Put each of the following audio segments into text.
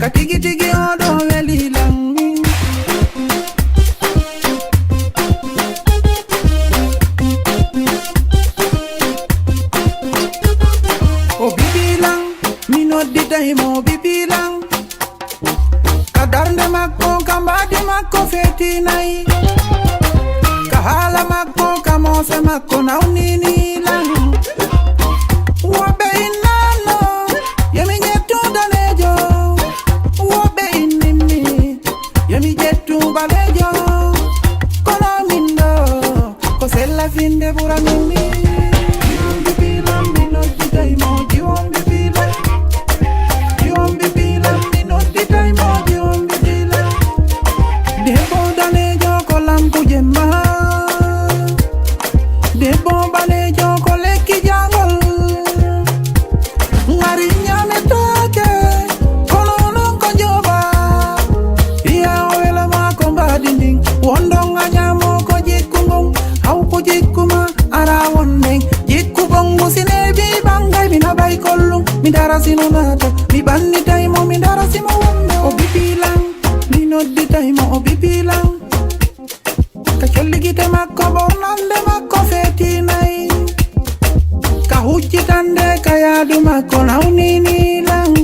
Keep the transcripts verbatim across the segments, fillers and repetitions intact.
Ka tigi tigi oɗo weli lan. O bibi lan, mi nodditay mo o bibi lan. Ka darnde makko, ka mbaadi makko fetinay. Ka haala makko, ka moose makko nawnini lan. Woɓɓe innano, yemi ƴettu danejo. Woɓɓe innimmi, yemi ƴettu ɓalejo. Kono min ɗo, ko sella finde ɓura min ni. Jiwon bibi lan, mi nodditay mo, jiwon bibi lan. Jiwon bibi lan, mi nodditay mo, jiwon bibi lan. Debbo danejo ko lampu jemma. Debbo ɓalejo ko lekki jangol. Ngari ñametaake, kono onon ko njoɓa. Iya o wela ma ko mbaadi ndin. Wondon a ñaamo ko jikku ngon. Haw ko jikku ma ara wonnen. Jikku bongu si neebi ɓangay mi naɓay kollum. Mi dara si no naata. Mi ɓannitay mo mi dara si mo wonno. O bibi lan. Mi nodditay mo o bibi lan. Ka colli gite makko, ɓornande makko fetinay. Ka huccitande ka yaadu makko nawnini lan.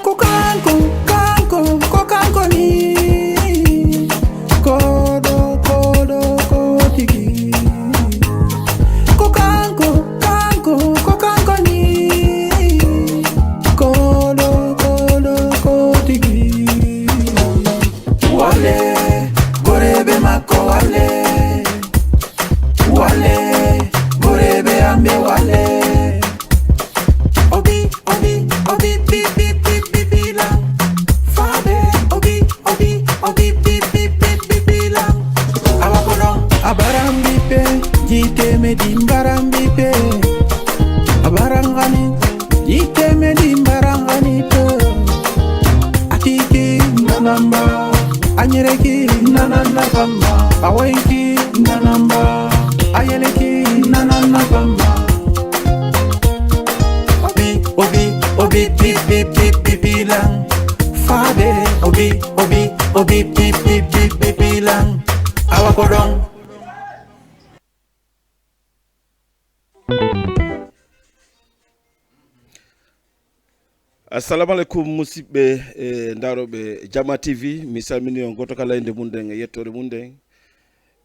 Ko kanko, kanko, ko kanko ni. Koɗo, koɗo, ko tigi. Ko kanko, kanko, ko kanko ni. Koɗo, koɗo, ko tigi. Wale, goreɓe makko wale. Wale, goreɓe amɓe wale. Obi, obi, obi, bi, bi, bi, bi, bi, la. Faɓe, obi, obi, obi, bi, bi, bi, bi, bi, la. Awa ko ɗon. A baran ɓiɓɓe, jiite me ɗi mbaran ɓiɓɓe. A baran ani, jiite me ɗi mbaran ani to. A tiki nanamba, a nyereki nananda kamba. A wainki nanamba, a yeleki nananda kamba. Obi, obi, obi, bi, bi, bi, bi, bi, lang. Faɓe, obi, obi, obi, bi, bi, bi, bi, bi, lang. Awa ko ɗon. Assalamu alaikum, musidɓe e ndaroɓe Jama T V. Mi salmini on goto kala inde mum nden e yettoore mum nden.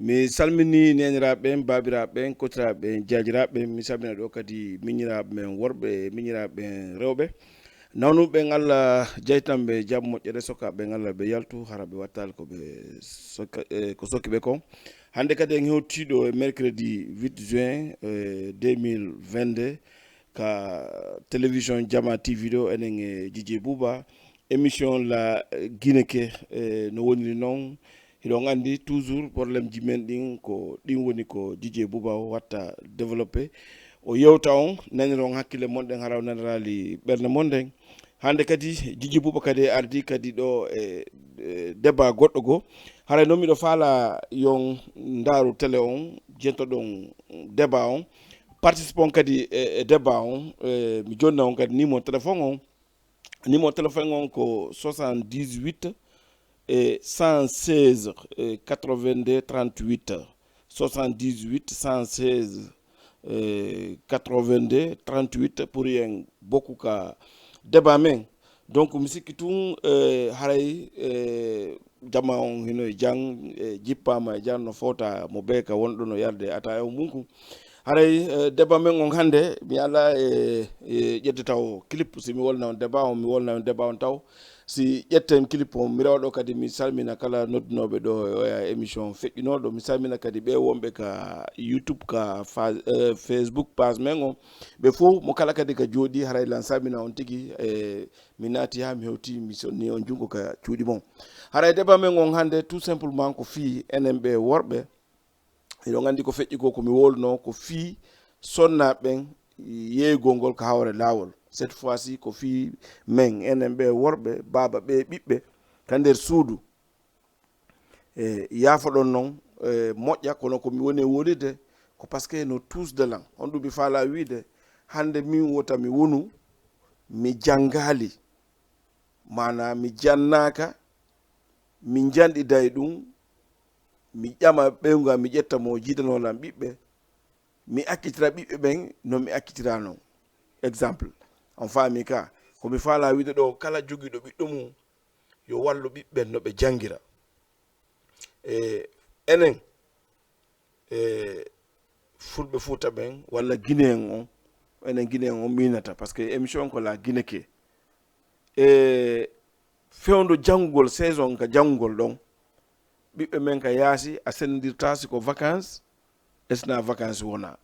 Mi salmini neeniraaɓe ɓen, baabiraaɓe ɓen, kotiraaɓe ɓen, jaajiraaɓe ɓen. Mi salmina ɗo kadi miñiraaɓe men worɓe e miñiraaɓe ɓen rewɓe. Nawnuɓe ɓen Allah jaytan ɓe jam, moƴƴere sokaaɓe ɓen Allah ɓe yaltu, hara ɓe wattaali ko ɓe soka-, e, ko sokki ɓe kon. Hannde kadi en hewtii ɗo e mercredi huit juin, e, deux mille vingt-deux, ka télévision Jama T V ɗo, enen e Dj J Bouba. Émission La Guinée ke, e, no woniri non, hiɗon anndi toujours problème ji men ɗin ko ɗin woni ko Dj J Bouba o watta développé. O yewta on, naniron hakkille mon ɗen, hara o naniraali ɓernde mon nden. Hannde kadi Dj J Bouba kadi e ardi kadi ɗo e, e débat goɗɗo goo. Haray non miɗo faala yon ndaaru télé on, jentoɗon débat on. Participon kadi e, e débat on, e, mi jonna on kadi numéro téléphone on. Numéro téléphone on ko soixante-dix-huit e cent seize e quatre-vingt-deux trente-huit. Soixante-dix-huit cent seize e quatre-vingt-deux trente-huit pour yen bokku ka débat men. Donc mi sikki tun, e, haray, e, jama on hino e jang, e, jippaama e jang no fota mo bee ka wonɗo no yarde ataya o munku. Haray, e, débat men on hannde, mi ala e, e ƴetde taw clip, si mi wolna on débat on, mi wolna on débat on taw. Si ƴetten clip on, mi rewa ɗo kadi mi salmina kala noddunooɓe ɗo e oya émission feƴƴunooɗo. Mi salmina kadi ɓe wonɓe ka YouTube, ka fa-, e, Facebook page men on. Ɓe fof, mo kala kadi ka jooɗi, haray lan salmina on tigi, e, mi naati haa mi hewti, mi sonni on junngo ka cuuɗi mon. Haray débat men on hannde, tout simplement, ko fii enen ɓe worɓe. Hiɗon anndi ko feƴƴi ko, ko mi wowluno, ko fii sonnaaɓe ɓen yeeygol ngol ka hawre laawol. Cette fois-ci, ko fii men, enen ɓe worɓe, baaba ɓe ɓiɓɓe, ka nder suudu. E, yaafoɗon non, e, moƴƴa, kono ko mi woni e wolirde, ko parce que no tuusde lan. On ɗum mi faalaa wiide, hannde min wota mi wonu, mi janngaali, maanaa mi jannaaka, mi janɗida e ɗum, mi ƴama ɓeyngu am, mi ƴetta mo jiidanoo lan ɓiɓɓe, mi accitira ɓiɓɓe ɓen no mi accitira non. Exemple, on faami ka, ko mi faalaa wiide ɗo, kala jogiiɗo ɓiɗɗo mum, yo wallu ɓiɓɓe ɓen no ɓe janngira. E enen, e Fulɓe Fuuta ɓen, walla Guinéen on, enen Guinéen on miinata, parce que émission ko la Guinée ke. E fewndo janngugol, saison ka janngugol ɗon, ɓiɓɓe men ka yaasi, a senndirtaa si ko vacances, esna vacances wona.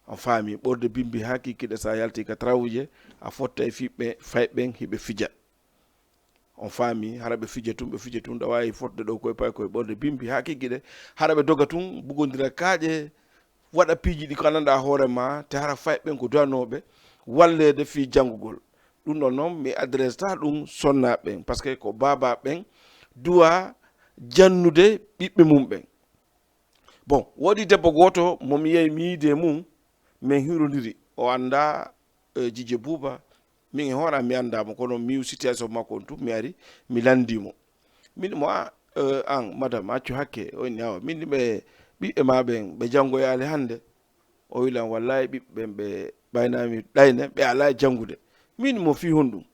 On faami, ɓorde bimbi haa kikiɗe, sa yalti ka trawuje, a fotta e fiɓɓe, fayɓe ɓen, hiɓe fija. On faami, hara ɓe fija tun, ɓe fija tun, ɗa waawi fotde ɗo koye paye koye ɓorde bimbi haa kikiɗe, hara ɓe doga tun, bugondira kaaƴe, waɗa piiji ɗi ko anndanɗaa hoore ma, te hara fayɓe ɓen ko duwanooɓe walleede fii janngugol. Ɗum ɗon noon, mi adresse ta ɗum sonnaaɓe ɓen, parce que ko baabaaɓe ɓen duwa jannude ɓiɓɓe mum ɓen. Bon, woodi debbo gooto mo mi yehi mi yiide mum, min hiirondiri. O anndaa, eh, Jije Buuba. Min e hoore am mi anndaa mo, kono mi yi'u situation makko on tun, mi ari, mi lanndii mo. Min mo, "Ah, eh, an, madame, accu hakke." O inni, "Awa, min ni ɓe, ɓiɓɓe ma ɓen, ɓe janngoyaali hannde?" O wi lan, "Wallaahi, ɓiɓɓe ɓen ɓe ɓaynaami ɗayne, ɓe alaa e janngude." Min mo, "Fii honɗum?"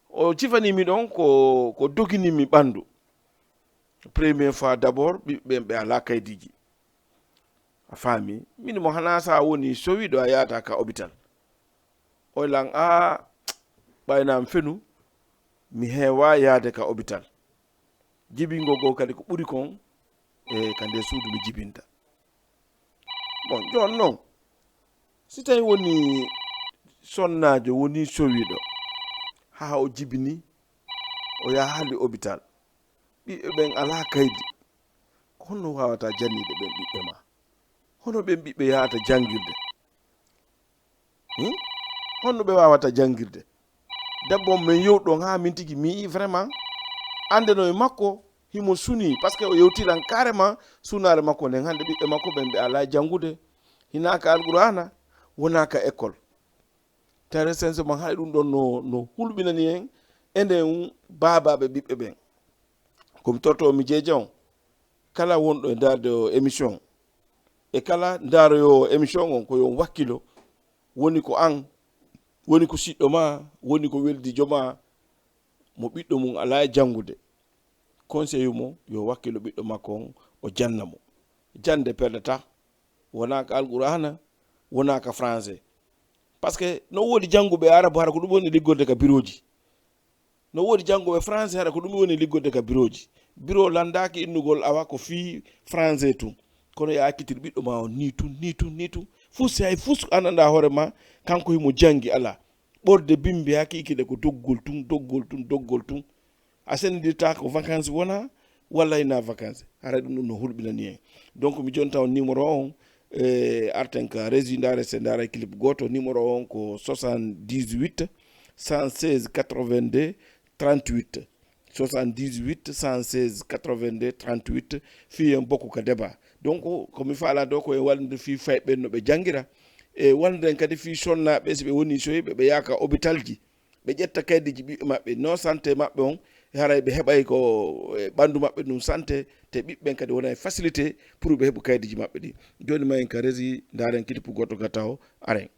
O cifanii mi ɗon ko, ko doginii mi ɓanndu. Première fois d'abord, ɓiɓɓe ɓen ɓe alaa kaydiiji. A faami? Min mo, "Hanaa sa woni sowiiɗo a yaata ka hôpital?" O wi lan, "Aa, ɓayna am fenu, mi heewaa yaade ka hôpital. Jibingol goo kadi ko ɓuri kon, e ka nder suudu mi jibinta." Bon, jooni non, si tawi woni sonnaajo woni sowiiɗo, haa o jibini, o yahaali hôpital, ɓiɓɓe ɓen alaa kaydi, ko honno waawata janniiɗe ɓen ɓiɓɓe ma? Hono ɓen ɓiɓɓe yahata janngirde? Hmm? Honno ɓe waawata janngirde? Debbo on men yewɗon haa min tigi mi yi'i vraiment, annde no e makko, himo sunii, parce que o yewtiran carrément sunaare makko nden. Hannde ɓiɓɓe makko ɓen ɓe alaa janngude, hinaaka Alqur'aana, wonaaka école. Très sincèrement, hay ɗum ɗon no, no hulɓinani en, enen baabaaɓe ɓiɓɓe ɓen. Ko mi torto mi jeeja on, kala wonɗo e ndaarde o émission, e kala ndaaroyoowo émission on, ko yo on wakkilo, woni ko an, woni ko siɗɗo ma, woni ko weldiijo ma, mo ɓiɗɗo mum alaa e janngude, conseil mo, yo wakkilo ɓiɗɗo makko on, o janna mo. Jannde perdataa, wonaa ka Alqur'aana, wonaa ka français. Parce que no woodi jannguɓe arabu, hara ko ɗum woni liggorde ka birooji. No woodi jannguɓe français, hara ko ɗum woni liggorde ka birooji. Biro lanndaaki innugol awa ko fii français tun. Kono yo a accitir ɓiɗɗo ma on nii tun, nii tun, nii tun. Fus, si hay fus ko anndanɗaa hoore ma, kanko himo janngi, alaa. Ɓorde bimbi haa kiikiiɗe ko doggol tun, doggol tun, doggol tun. A senndirtaa ko vacances wona, walla hinaa vacances. Haray ɗum ɗum no hulɓinani en. Donc, mi jonta on numéro on, e, arten ka régie ndaare, se ndaara clip gooto, numéro on ko soixante-dix-huit, cent seize, quatre-vingt-deux, trente-huit. Soixante-dix-huit, cent seize, quatre-vingt-deux, trente-huit, fii en bokku ka débat. Donc, ko mi faalaa ɗoo ko en wallude fii fayɓe ɓen no ɓe janngira. E wallude en kadi fii sonnaaɓe, si ɓe woni soyɓe, ɓe yaha ka hôpital ji. Ɓe ƴetta kaydiiji ɓiɓɓe maɓɓe, non santé maɓɓe on, haray ɓe heɓay ko e ɓanndu maɓɓe ɗum santé, te ɓiɓɓe ɓen kadi wona e facilité pour ɓe heɓu kaydiiji maɓɓe ɗin. Jooni ma en ka régie, ndaaren clip goɗɗo ka taho, aren.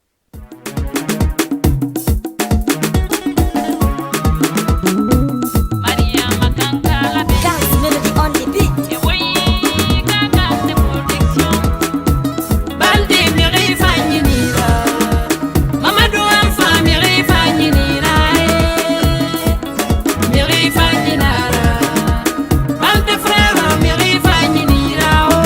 Guys, Melody on the beat. Balde mi ri fanyinira. Mamadou Alpha mi ri fanyinira, eh. Mi ri fanyinara. Balde frère mi ri fanyinira, oh.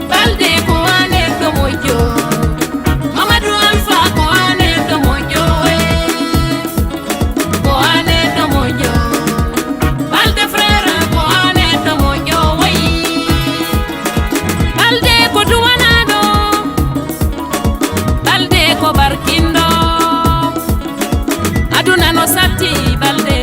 Balde ko an neɗɗo moƴƴo. Mamadou Alpha ko an neɗɗo moƴƴo, eh. Ko an neɗɗo moƴƴo. Balde frère ko an neɗɗo moƴƴo, woy. Balde ko duwanaɗo. Balde ko barkinɗo. Aduna no satti Balde.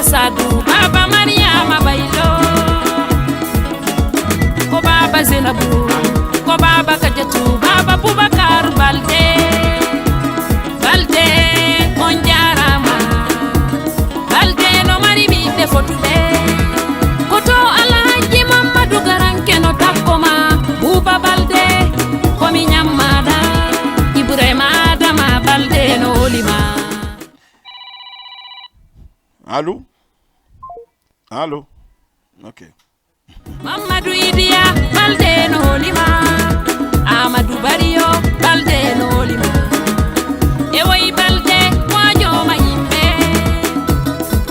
Sadu, Baba Mariama Baylo, ko Baba Zenabu, ko Baba Kajatu, Baba Bubakar Balde. Balde, on jarama. Balde no mari ɓiɓɓe fotuɓe. Ko to Alhaji Mammadu Garanke no takko ma. Buba Balde, ko mi nyammaɗa. Ibrahima Adama Balde no holi ma. Allo? Allo? Ok. Mamadou Idiya, Balde no holi ma. Amadou Bariyo, Balde no holi ma. E woyi Balde, waajoma yimɓe.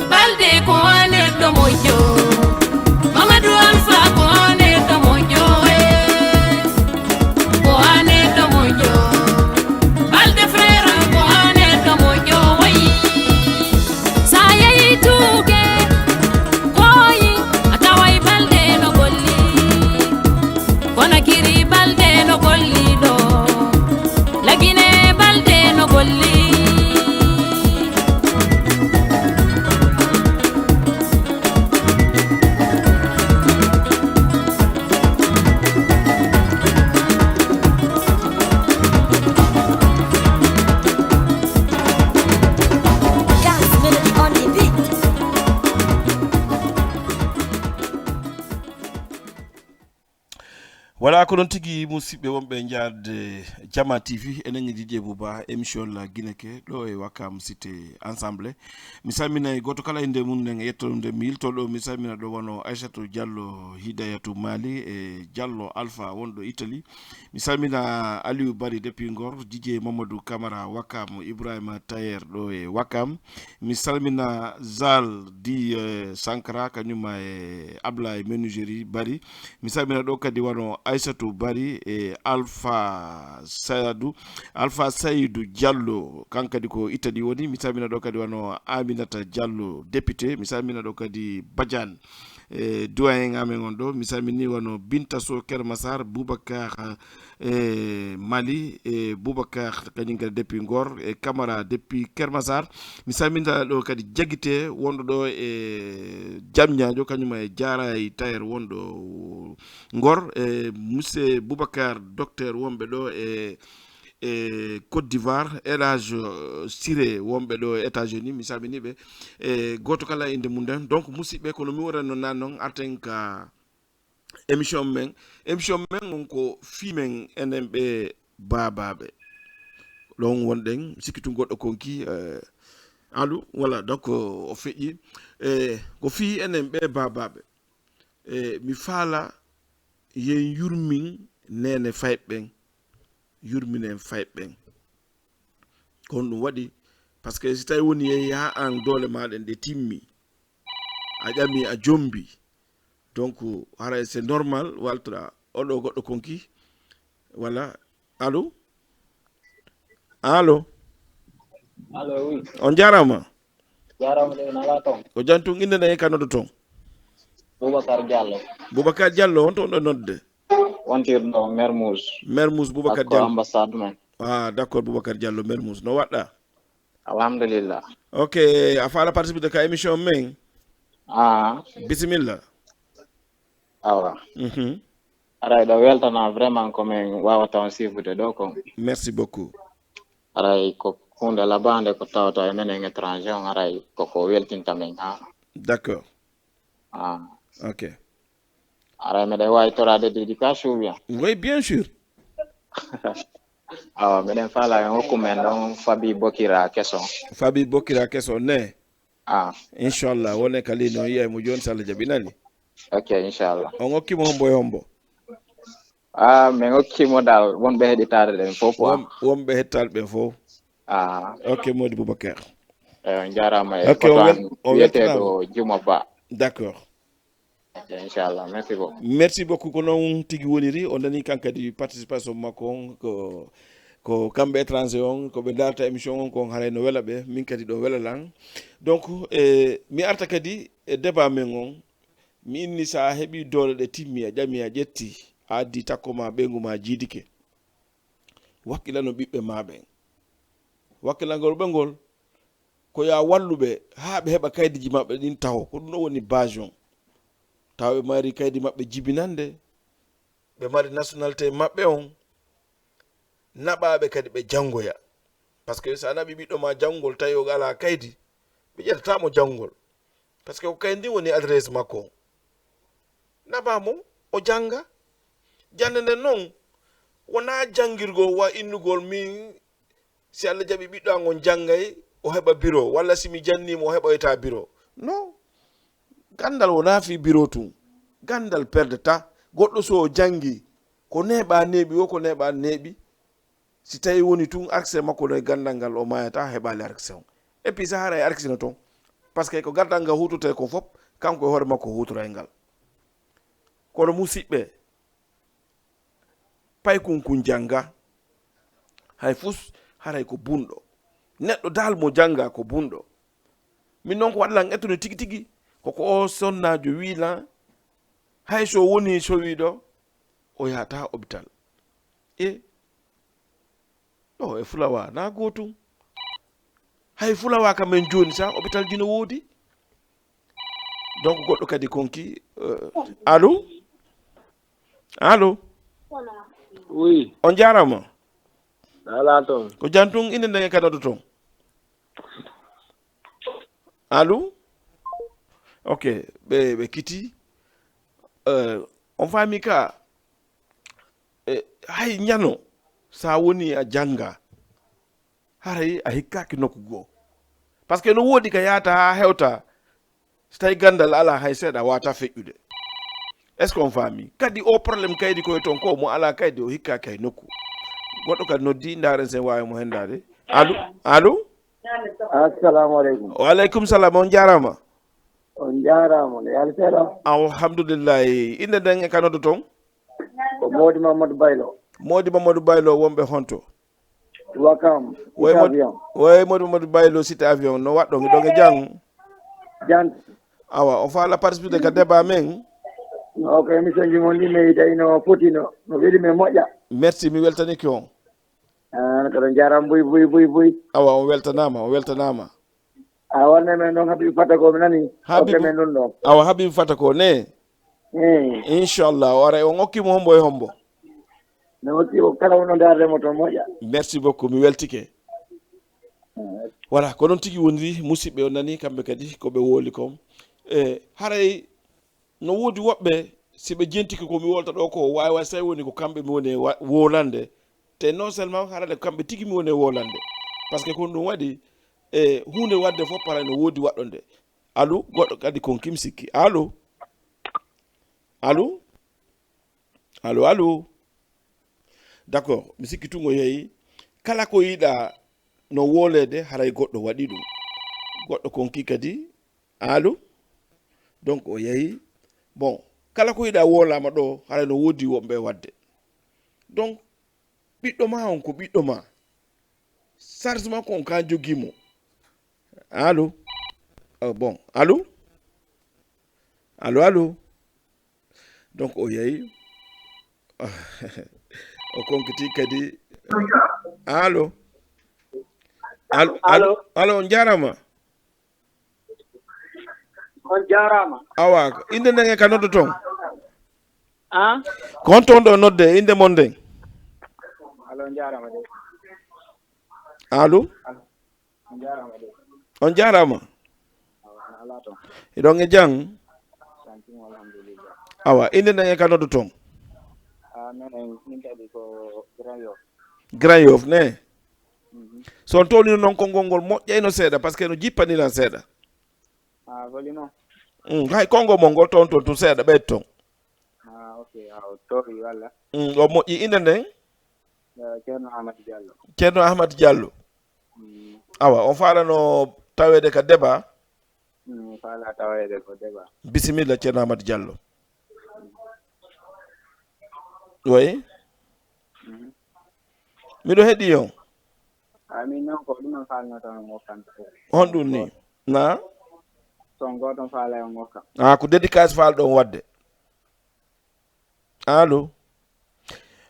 Balde ko an neɗɗo moƴƴo. Mamadou Alpha ko an neɗɗo moƴƴo, eh. Ko an neɗɗo moƴƴo. Balde frère ko an neɗɗo moƴƴo, woyi. Sa yehi tuuge, koyi, a taway Balde no golli. Konakiri Balde no golli ɗo. Lagine Balde no golli. Voilà, ko ɗon tigi, musidɓe wonɓe njaarde Jama T V, enen e D J Bouba, émission la Guinée ke, ɗo e Wakam Cité Ensemble. Mi salmina e gooto kala innde mum nden e yettoode mum nden. Mi yilto ɗo, mi salmina ɗo wano Aissatou Diallo, Hidayatu Mali e Diallo Alpha wonɗo Italie. Mi salmina Aliou Bari depuis Ngor, Didier Mamadou Camara Wakam, Ibrahima Tayer ɗo e Wakam. Mi salmina Zal di, eh, Sankara, kañum e Ablaye Menuiserie Bari. Mi salmina ɗo kadi wano Aissatou Bari e Alpha Sayadu, Alpha Saydou Diallo, kan kadi ko Italie woni. Mi salmina ɗo kadi wano Aminata Diallo, député. Mi salmina ɗo kadi Badiane, e doyen amen on ɗo. Mi salmini wano Binta Sow Kermassar, Boubacar, e Mali, e Boubacar kañum kadi depuis Ngor, e Camara depuis Kermassar. Mi salmina ɗo kadi Jagite wonɗo ɗo e Diamniadio, kañum e Diarra Tayer wonɗo Ngor, e Monsieur Boubacar Docteur wonɓe ɗo e, e Côte d'Ivoire, El Hadj, euh, Siré wonɓe ɗo e États-Unis, mi salmini ɓe. E gooto kala e innde mum nden. Donc, musidɓe, kono mi waɗatno nan noon, arten ka émission men. Émission men on ko fii men enen ɓe baabaaɓe. Ɗon wonɗen, sikki tun goɗɗo konki, eh, allo, voilà, donc, o feƴƴi. Eh, ko fii enen ɓe baabaaɓe. Eh, mi faala yen yurmin neene fayɓe ɓen, yurminen fayɓe ɓen. Ko honɗum waɗi? Parce que si tawi woni yehi haa an doole maa ɗen ɗe timmi, a ƴami, a jombi. Donc, haray c'est normal, walta oɗo goɗɗo konki. Voilà. Allo? Allo? Allo, oui. On jaaraama. Jaaraama de, na ala ton. Ko jam tun, innde nden e ka noddoton? Boubacar Diallo. Boubacar Diallo, honto on ɗo nodde? Wontirɗo Mermoz. Mermoz, Boubacar Diallo. Ambassade men. Ah, d'accord, Boubacar Diallo, Mermoz. No waɗɗa? Alhamdulillah. Ok, a faala participer ka émission men? Ah. Bisimilla. Awa. Mhm. Aray ɗo weltana vraiment ko men wawata on sifude ɗo kon. Merci beaucoup. Aray ko hunde labande ko tawata e menen étranger on, aray koko weltinta men ha. D'accord. Ah. Ok. Aray meɗen wawi torade dédicace ou bien? Oui, bien sûr. Awa, meɗen faala en hokku men ɗon Fabi Bokira Keso. Fabi Bokira Keso ne? Ah. Inchallah, wone kali no yiya mo joni, so Allah jaɓi, nani? Ok, inchallah. On hokki mo hombo e hombo? Ah, min hokki mo dal wonɓe heɗitaade ɗen fof, quoi. Won-, wonɓe heɗitaade ɓen fof. Ah. Ok, Mody Boubacar. Eh, on jaaraama e ok, on wel-, on weltanaama. Wiyeteeɗo Juma Ba. D'accord. Ok, inchallah. Merci beaucoup. Merci beaucoup. Ko noon tigi woniri. On nani kan kadi participation makko on ko, ko kamɓe étranger on, ko ɓe darta émission on, ko on haray no wela ɓe. Min kadi ɗo wela lan. Donc, eh, mi arta kadi e débat men on. Mi inni, so a heɓii doole ɗe timmi, a ƴami, a ƴetti, a addi takko ma, ɓeyngu ma jiidike. Wakkilano ɓiɓɓe ma ɓen. Wakkilangol ɓe ngol, ko yo a wallu ɓe haa ɓe heɓa kaydiji maɓɓe ɗin taho. Ko ɗum ɗo woni base on. Tawa ɓe mari kaydi maɓɓe jibinande, ɓe mari nationalité maɓɓe on, naɓa ɓe kadi ɓe janngoya. Parce que so a naɓi ɓiɗɗo ma janngol tawi o alaa kaydi, ɓe ƴettata mo janngol. Parce que ko kaydi ndin woni adresse makko on. Naɓa mo, o jannga. Jannde nden non, wonaa janngirgol wa innugol min, si Allah jaɓi ɓiɗɗo an on janngay, o heɓa biro, walla si mi jannii mo, o heɓoyta biro. Non. Ganndal wonaa fii biro tun. Ganndal perdata. Goɗɗo so o janngi, ko neeɓa neeɓi, wo ko neeɓa neeɓi. Si tawi woni tun accès makko no e ganndal ngal, o maayata, heɓaali accès on. Et puis, sa haray accès no ton. Parce que ko ganndal ngal huutortee kon fof, kanko e hoore makko huutoray ngal. Kono musiɓɓe, paykun kun jannga, hay fus, haray ko bunɗo. Neɗɗo dal mo jannga ko bunɗo. Min non ko waɗi lan ettude tigi tigi, ko ko o sonnaajo wii lan, hay so woni sowiiɗo, o yahata hôpital. E ɗo e Fulawa na gootum. Hay Fulawa kam men jooni sa hôpital ji no woodi. Donc goɗɗo kadi konki, euh, allo? Allo? Oui. On jaarama. Ala ton. Ko jam tun, inde nden e ka noddo ton? Allo? Ok, ɓe, ɓe kiti. Euh, on faami ka, eh, hay ñano, sa woni a jannga, haray a hikkaaki nokku goo. Parce que no woodi ka yaata haa hewta, so tawi ganndal alaa hay seeɗa, a waata feƴƴude. Est-ce qu'on faami? Kadi o problème kaydi koye ton ko mo alaa kaydi, o hikkaaki hay nokku. Goɗɗo kadi noddi, ndaaren sen waawi mo henndaade. Allo? Allo? Assalamu aleykum. Wa aleykum salam, on jaaraama. On jaaraama, no yaali seeɗa? Alhamdulillahi. Innde nden e ka noddo ton? Ko Moodi Mamadou Baylo. Moodi Mamadou Baylo, wonɓe honto? Wakam, Woy Cité Mod-, Avion. Woy Moodi Mamadou Baylo, Cité Avion. No waɗɗon, ɗon e jam? Jam. Awa, on faala participer ka débat men? Ok, émission ji mon ɗi mi yiɗi no foti no, no weli men moƴƴa. Merci, mi weltanike on. An kadi on jaaraama buy, buy, buy, buy. Awa, on weltanaama, on weltanaama. A wonde men ɗon Habibu Fata ko mi nani. Habibu. Okke men ɗum ɗo. Awa, Habibu Fata ko ne? Eh. Inchallah, o aray on okki mo hombo e hombo. Mi okki o kala wono ndaarde mo to moƴƴa. Merci beaucoup, mi weltike. Eh. Voilà, ko noon tigi woniri, musiɓɓe on nani kamɓe kadi ko ɓe woli kon. E haray no woodi woɓɓe, si ɓe jentike ko mi wolta ɗo ko, waawi waɗi so tawi woni ko kamɓe mi woni e wa-, wolande. Te non seulement harande ko kamɓe tigi mi woni e wolande. Parce que ko ɗum waɗi, e huunde waɗde fof, para no woodi waɗɗonde. Allo, goɗɗo kadi kon kim sikki. Allo? Allo? Allo, allo? D'accord, mi sikki tun o yehi. Kala ko yiɗa no woleede, haray goɗɗo waɗi ɗum. Goɗɗo konki kadi, allo? Donc, o yehi. Bon, kala ko yiɗa wolaama ɗo, haray no woodi wonɓe waɗde. Donc, ɓiɗɗo ma on ko ɓiɗɗo ma. Charge makko on ka jogii mo. Allo? Oh, bon, allo? Allo, allo? Donc, o yehi. O konkiti kadi. Allo? Allo, allo, allo, on jaaraama. On jaaraama. Awa, innde nden e ka noddoton? Ah? Ko honto on ɗo nodde, innde mon nden? Allo, on jaaraama de. Allo? On jaaraama de. On jaaraama. Awa, no alaa toon? Hiɗon e jam? Jam tigi, alhamdulillah. Awa, innde nden e ka noddoton? Ah, minen, min kadi ko Grand Yoff. Grand Yoff, ne? Mhm. So on townino noon konngol ngol moƴƴayno seeɗa, parce que no jippani lan seeɗa. Ah, holi noon? Mm, hay konngol mon ngol toon toon tun seeɗa, ɓeydu toon. Ah, ok, awa, towi walla? Mm, o moƴƴi, innde nden? Eh, Ceerno Amadou Diallo. Ceerno Amadou Diallo. Mm. Awa, on faalano taweede ka débat? Mm, mi faala taweede ko débat. Bisimilla, Ceerno Amadou Diallo. Oui. Mm. Miɗo heɗi on. Ah, min noon ko ɗum on faalnoto on ngokkam. Honɗum ni? Na? Son gooto on faala on ngokkam. Ah, ko dédicace faalɗo on waɗde. Allo?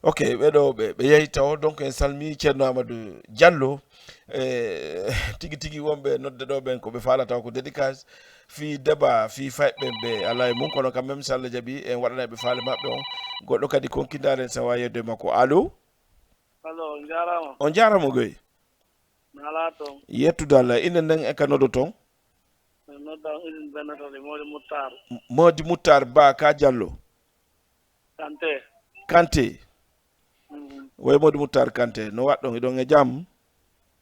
Ok, ɓeɗo ɓe ɓe yehi tawo. Donc en salmi Ceerno Amadou Diallo. E tigi tigi wonɓe nodde ɗo ɓen ko ɓe faalata ko dédicace fii débat fii fayɓe ɓe alaa e mum, kono quand même so Allah jaɓi en waɗanay ɓe faale maɓɓe on. Goɗɗo kadi konkindaare en sawa yedde makko. Allo? Allo, on jaaraama. On jaaraama goy. Mi alaa toon. Yettude Allah. Ine nden e ka noddo toon? Mi nodda on Usine Benetali, Moodi Muttar. Moodi Muttar Ba ka Diallo. Kante. Kante. Mhm. Woy Moodi Muttar Kante, no waɗɗon? Iɗon e jam?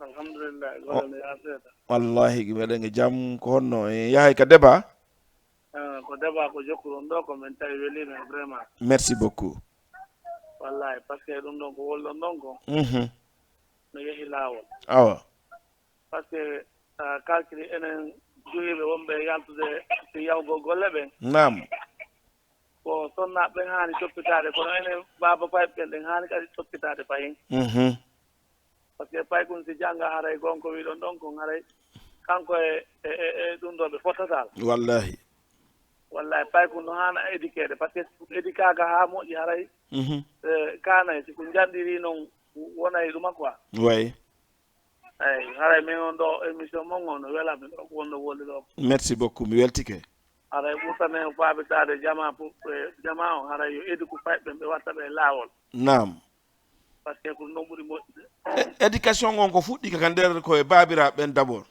Alhamdulillah, golle no yaa seeɗa. Wallahi meɗen e jam. Ko honno en yahay ka débat? Ah, ko débat ko jokkuɗon ɗo ko min tawi weliima vraiment. Merci beaucoup. Wallahi, parce que ɗum ɗon ko wolɗon ɗon ko, mhm, no yehi laawol. Awa. Parce que, ah, kalkili enen juhiiɓe wonɓe yaltude si yahugol golle ɓen. Naam. Ko sonnaaɓe ɓen haani toppitaade, kono enen baaba fayɓe ɓen, ɗen haani kadi toppitaade fahin. Mhm. Parce que paykun si jannga haray gonko wiɗon ɗon kon haray kanko e, e, e, e ɗum ɗo ɓe fottataa. Wallahi. Wallahi, paykun no haana éduqueede, parce que si ɗum éduquaaka haa moƴƴi haray, mhm, eh, kaanay, si ko njanɗiri non wonay ɗuma quoi. Way. Eyi, haray min on ɗo émission mon on no wela min ɗo ko wonno wolde ɗo. Merci beaucoup, mi weltike. Haray ɓurtane o faabitaade jama pour, eh, jama on, haray yo éduque fayɓe ɓe watta ɓe laawol. Naam. Parce que ko ɗum ɗon ɓuri moƴƴude. E-, éducation on ko fuɗɗi ka nder ko e baabiraaɓe ɓen d'abord.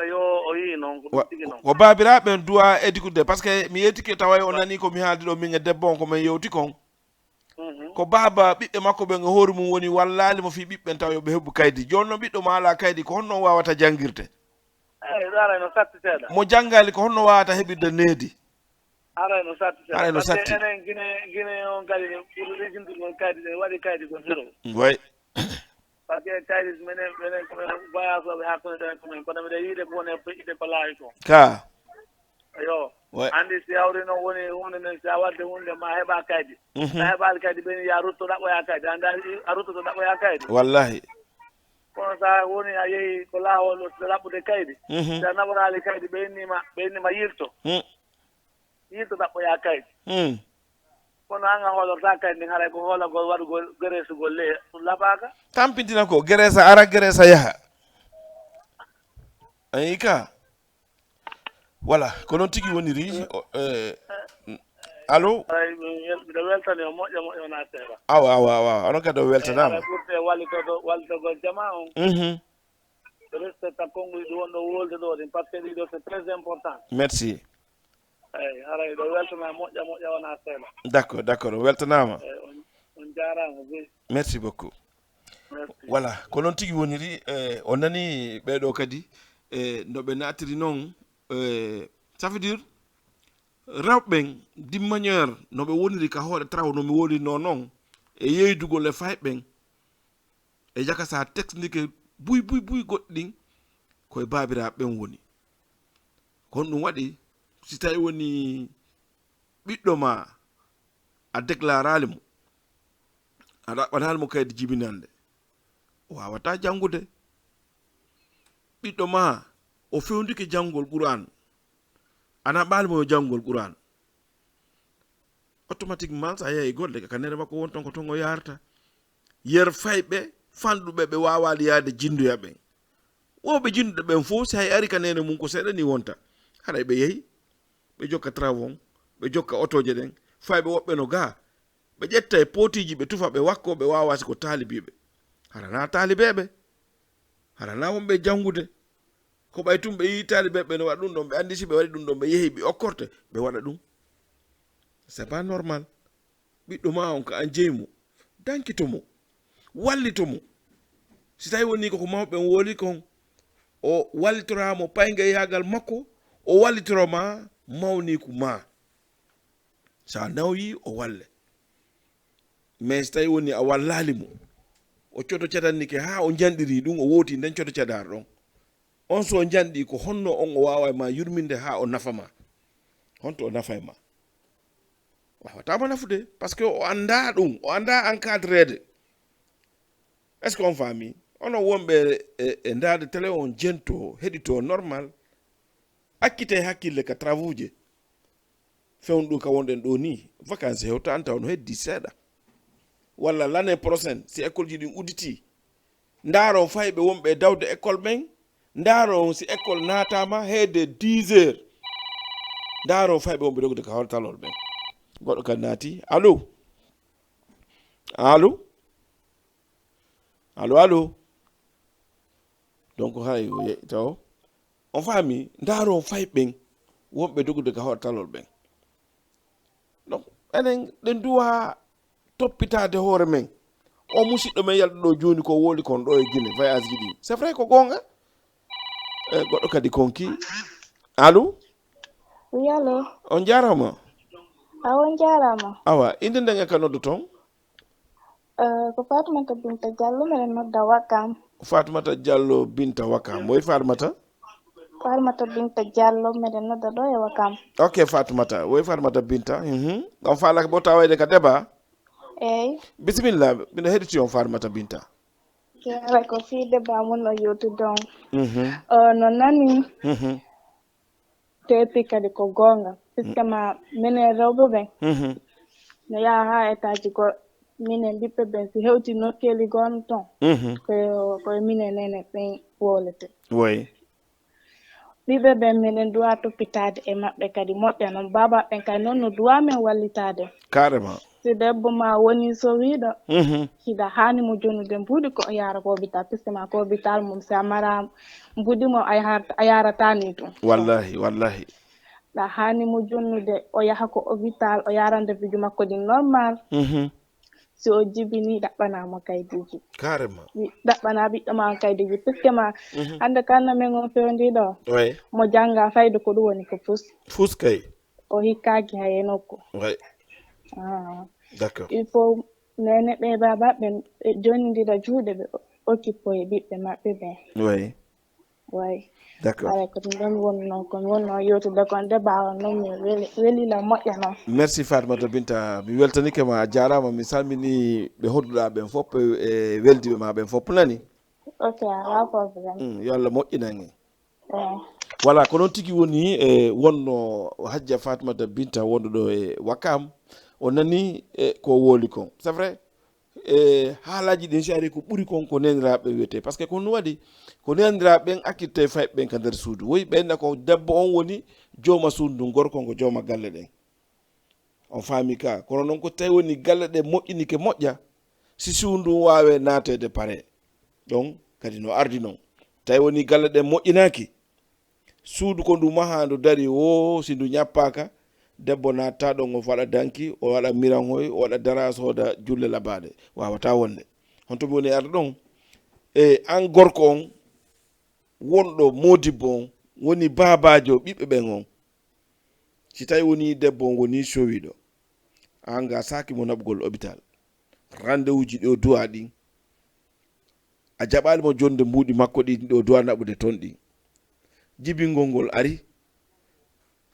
Eyo, o yii noon, ko ɗum tigi noon. Ko baabiraaɓe ɓen duwa éduquede, parce que mi yetike tawa o nani ko mi haaldi ɗo min e debbo on ko min yewti kon. Mhm. Ko baaba ɓiɓɓe makko ɓen e hoore mum woni wallaali mo fii ɓiɓɓe ɓen tawa yo ɓe heɓu kaydi. Jooni non ɓiɗɗo ma alaa kaydi, ko honno o waawata janngirde? Eyi, ɗo haray no satti seeɗa. Mo janngaali, ko honno waawata heɓirde needi? Haray no satti seeɗa. Haray no satti. Parce que enen Gine, Gine on kadi, ɓuri rijintugol kaydi, ɗen waɗi kaydi ko zéro. Way. Parce que kaydi, minen, minen ko men voyage ɓe hakkunde ɗen ko men, kono miɗa yiide ko woni e feƴƴude ko laawi ko. Ka. Yo. Way. Anndi si hawri noon woni huunde nden, si a wadde huunde ma heɓa kaydi. Mhm. Sa heɓaali kaydi, ɓeyni ya rutto ɗaɓɓoya kaydi. Annda a ruttoto ɗaɓɓoya kaydi. Wallahi. Kono sa woni a yehi ko laawol ɗaɓɓude kaydi. Mhm. Si a naɓoraali kaydi, ɓe innima, ɓe innima yilto. Mm. Yilto ɗaɓɓoya kaydi. Mm. Kono an a hoolorta kaydi ndin, haray ko hoolagol waɗugol gereesugol le, ɗum laɓaaka. Tampintina ko gereesa ara, gereesa yaha. Ayi ka. Voilà, ko noon tigi woniri. O, eh, allo? Ay, mi wel-, miɗo weltani o moƴƴa moƴƴa wona seeɗa. Awa, awa, awa, onon kadi o weltanaama. Eyi, ɓurte wallitoto, wallitogol jama on. Mhm. Respecta konnguɗi ɗi wonɗo wolde ɗo ɗin, parce que ɗiɗo c'est très important. Merci. Eyi, haray ɗo weltana moƴƴa moƴƴa wona seeɗa. D'accord, d'accord, o weltanaama. Eyi, on, on jaaraama, jeyi. Merci beaucoup. Merci. Voilà, ko noon tigi woniri, eh, o nani ɓeeɗo kadi, eh, no ɓe naatiri noon, eh, ça veut dire, rewɓe ɓen, d'une manière, no ɓe woniri ka hoore traw, no mi wolirnoo noon, e yeydugol e fayɓe ɓen, e jaka sa teknike buy, buy, buy goɗɗi ɗin, ko e baabiraaɓe ɓen woni. Ko honɗum waɗi, si tawi woni ɓiɗɗo ma, a déclaraali mo, a ɗaɓɓanaali mo kaydi jibinannde, o waawataa janngude. Ɓiɗɗo ma, o fewndike janngol Qur'aan, a naɓaali mo yo janngol Qur'aan. Automatiquement, sa yehi golle, ka nere makko won ton ko ton o yaarata. Yer fayɓe fanɗuɓe ɓe waawaali yaade jinndoya ɓen. Wonɓe jinnduɓe ɓen fof, si hay ari ka neene mum ko seeɗa ni wonta. Haray ɓe yehi, ɓe jokka travaux, ɓe jokka otooje ɗen, fayɓe woɓɓe no gaa. Ɓe ƴetta e pootiiji, ɓe tufa, ɓe wakko, ɓe waawa si ko taalibiiɓe. Hara na taalibeeɓe, hara na wonɓe janngude. Ko ɓay tun ɓe yii taalibeeɓe no waɗa ɗum ɗon, ɓe anndi si ɓe waɗi ɗum ɗon, ɓe yehi, ɓe okkorte, ɓe waɗa ɗum. C'est pas normal. Ɓiɗɗo ma on, ko an jeyi mo, dankito mo, wallito mo. Si tawi woni ko, ko mawɓe ɓen woli kon, o wallitora mo paygayaagal makko, o wallitoro ma mawniiku ma. Sa nawyi, o walle. Mais si tawi woni a wallaali mo, o coto cadannike haa o njanɗiri ɗum, o wooti nden coto cadaar ɗon. On so njanɗi, ko honno on o waawa ma yurminde haa o nafa ma? Honto o nafa e ma? Waawataa mo nafude, parce que o anndaa ɗum, o anndaa encadreede. Est-ce que on faami? Onon wonɓe e, e ndaade télé on, jento, heɗito normal. Accite hakkille ka travaux je. Fewndu ka wonɗen ɗo ni, vacances hewta an taw no heddi seeɗa. walla l'année prochaine, si école ji ɗin udditi, ndaaron fayɓe wonɓe e dawde école ɓen, ndaaron si école naataama heede dix heures, ndaaron fayɓe wonɓe dogde ka hortalol ɓen. Goɗɗo kadi naati. Allo? Allo? Allo, allo? Donc, hay, taw on faami, ndaaron fayɓe ɓen wonɓe dogde ka hortalol ɓen. Donc, enen ɗen duwa toppitaade hoore men. O musiɗɗo men yalɗo ɗo jooni ko woli kon ɗo e Guinée, voyage ji ɗi. C'est vrai ko goonga. E goɗɗo kadi konki. Allo? Oui, allo. On jaaraama. Awa, on jaaraama. Awa, innde nden e ka noddo ton? Eh, ko Fatoumata Binta Diallo, meɗen nodda Wakam. Fatoumata Diallo Binta Wakam. Woy Fatoumata? Fatoumata Binta Diallo, meɗen nodda ɗo e Wakam. Ok, Fatoumata. Woy Fatoumata Binta. Mhm. On faalaka bo tawayde ka débat? Eyi. Bisimilla, miɗo heɗiti on Fatoumata Binta. Kala ko fii débat mun no yewtude on. Mhm. Eh, no nani. Mhm. Teeti kadi ko goonga. Puisque ma minen rewɓe ɓen, mhm, no yaha haa etaaji goɗɗo. Minen ɓiɓɓe ɓen, si hewti nokkeeli goonga ton, mhm, ko, ko e minen nene ɓen wowlete. Woy. Ɓiɓɓe ɓen, minen duwa toppitaade e maɓɓe kadi moƴƴa non. Baaba ɓen kadi non no duwa men wallitaade. Carrément. Si debbo ma woni sowiiɗo, mhm, hiɗa haani mo jonnude mbuuɗi ko o yaara ko hôpital, puisque ma ko hôpital mum, si a mara mbuuɗi mum, a yaharta-, a yaarata ni ɗum. Wallahi, wallahi. Ɗa haani mo jonnude, o yaha ko hôpital, o yaara rendez-vous ji makko ɗin normal. Mhm. Si o jibini, ɗaɓɓana mo kaydiiji. Carrément. Wi-, ɗaɓɓana ɓiɗɗo ma on kaydiiji, puisque ma, mhm, hannde kanna men on fewndi ɗo, oui, mo jannga fayde ko ɗum woni ko fus. Fus kay. O hikkaaki hay e nokku. Oui. Ah. D'accord. Il faut nene ɓe baaba ɓen, ɓe jonnindira juuɗe, ɓe occupé e ɓiɓɓe maɓɓe ɓen. Oui. Oui. D'accord. Alay, ko ɗum ɗon wonno, ko mi wonno yewtude kon, débat on non, mi weli, weli la moƴƴa non. Merci Fatoumata Binta, mi weltanike ma, a jaaraama, mi salmini ɓe hodduɗaa ɓen fof, e, e weldiiɓe ma ɓen fof, nani? Ok, alaa problème. Mm, yo Allah moƴƴinan en. Eh. Voilà, ko noon tigi woni, e, wonno Hajja Fatoumata Binta wonɗo ɗo e Wakam. O nani, e, ko wowli kon. C'est vrai? E, haalaaji ɗin si ari ko ɓuri kon ko neeniraaɓe wiyetee. Parce que ko ɗum waɗi, ko neeniraaɓe ɓen accirtee fayɓe ɓen ka nder suudu. Woy ɓen na ko debbo on woni jooma suudu ndun, gorko on ko jooma galle ɗen. On faami ka? Kono noon ko tawi woni galle ɗe moƴƴinike moƴƴa, si suudu ndun waawe naateede pare. Ɗon kadi no ardi noon. Tawi woni galle ɗe moƴƴinaaki, suudu ko ndu mahaa ndu dari woo, si ndu ñappaaka, debbo naatta ɗon, o waɗa danki, o waɗa miranhoy, o waɗa dara, sooda julle labaaɗe. Waawataa wonde. Honto mi woni arde ɗon? E an gorko on, wonɗo moodibbo on, woni baabaajo ɓiɓɓe ɓen on. Si tawi woni debbo on woni sowiiɗo, an ga saaki mo naɓugol hôpital. Rendez-vous ji ɗi o duwa ɗin, a jaɓaali mo jonde mbuuɗi makko ɗi, ɗi o duwa naɓude ton ɗin. Jibingol ngol ari,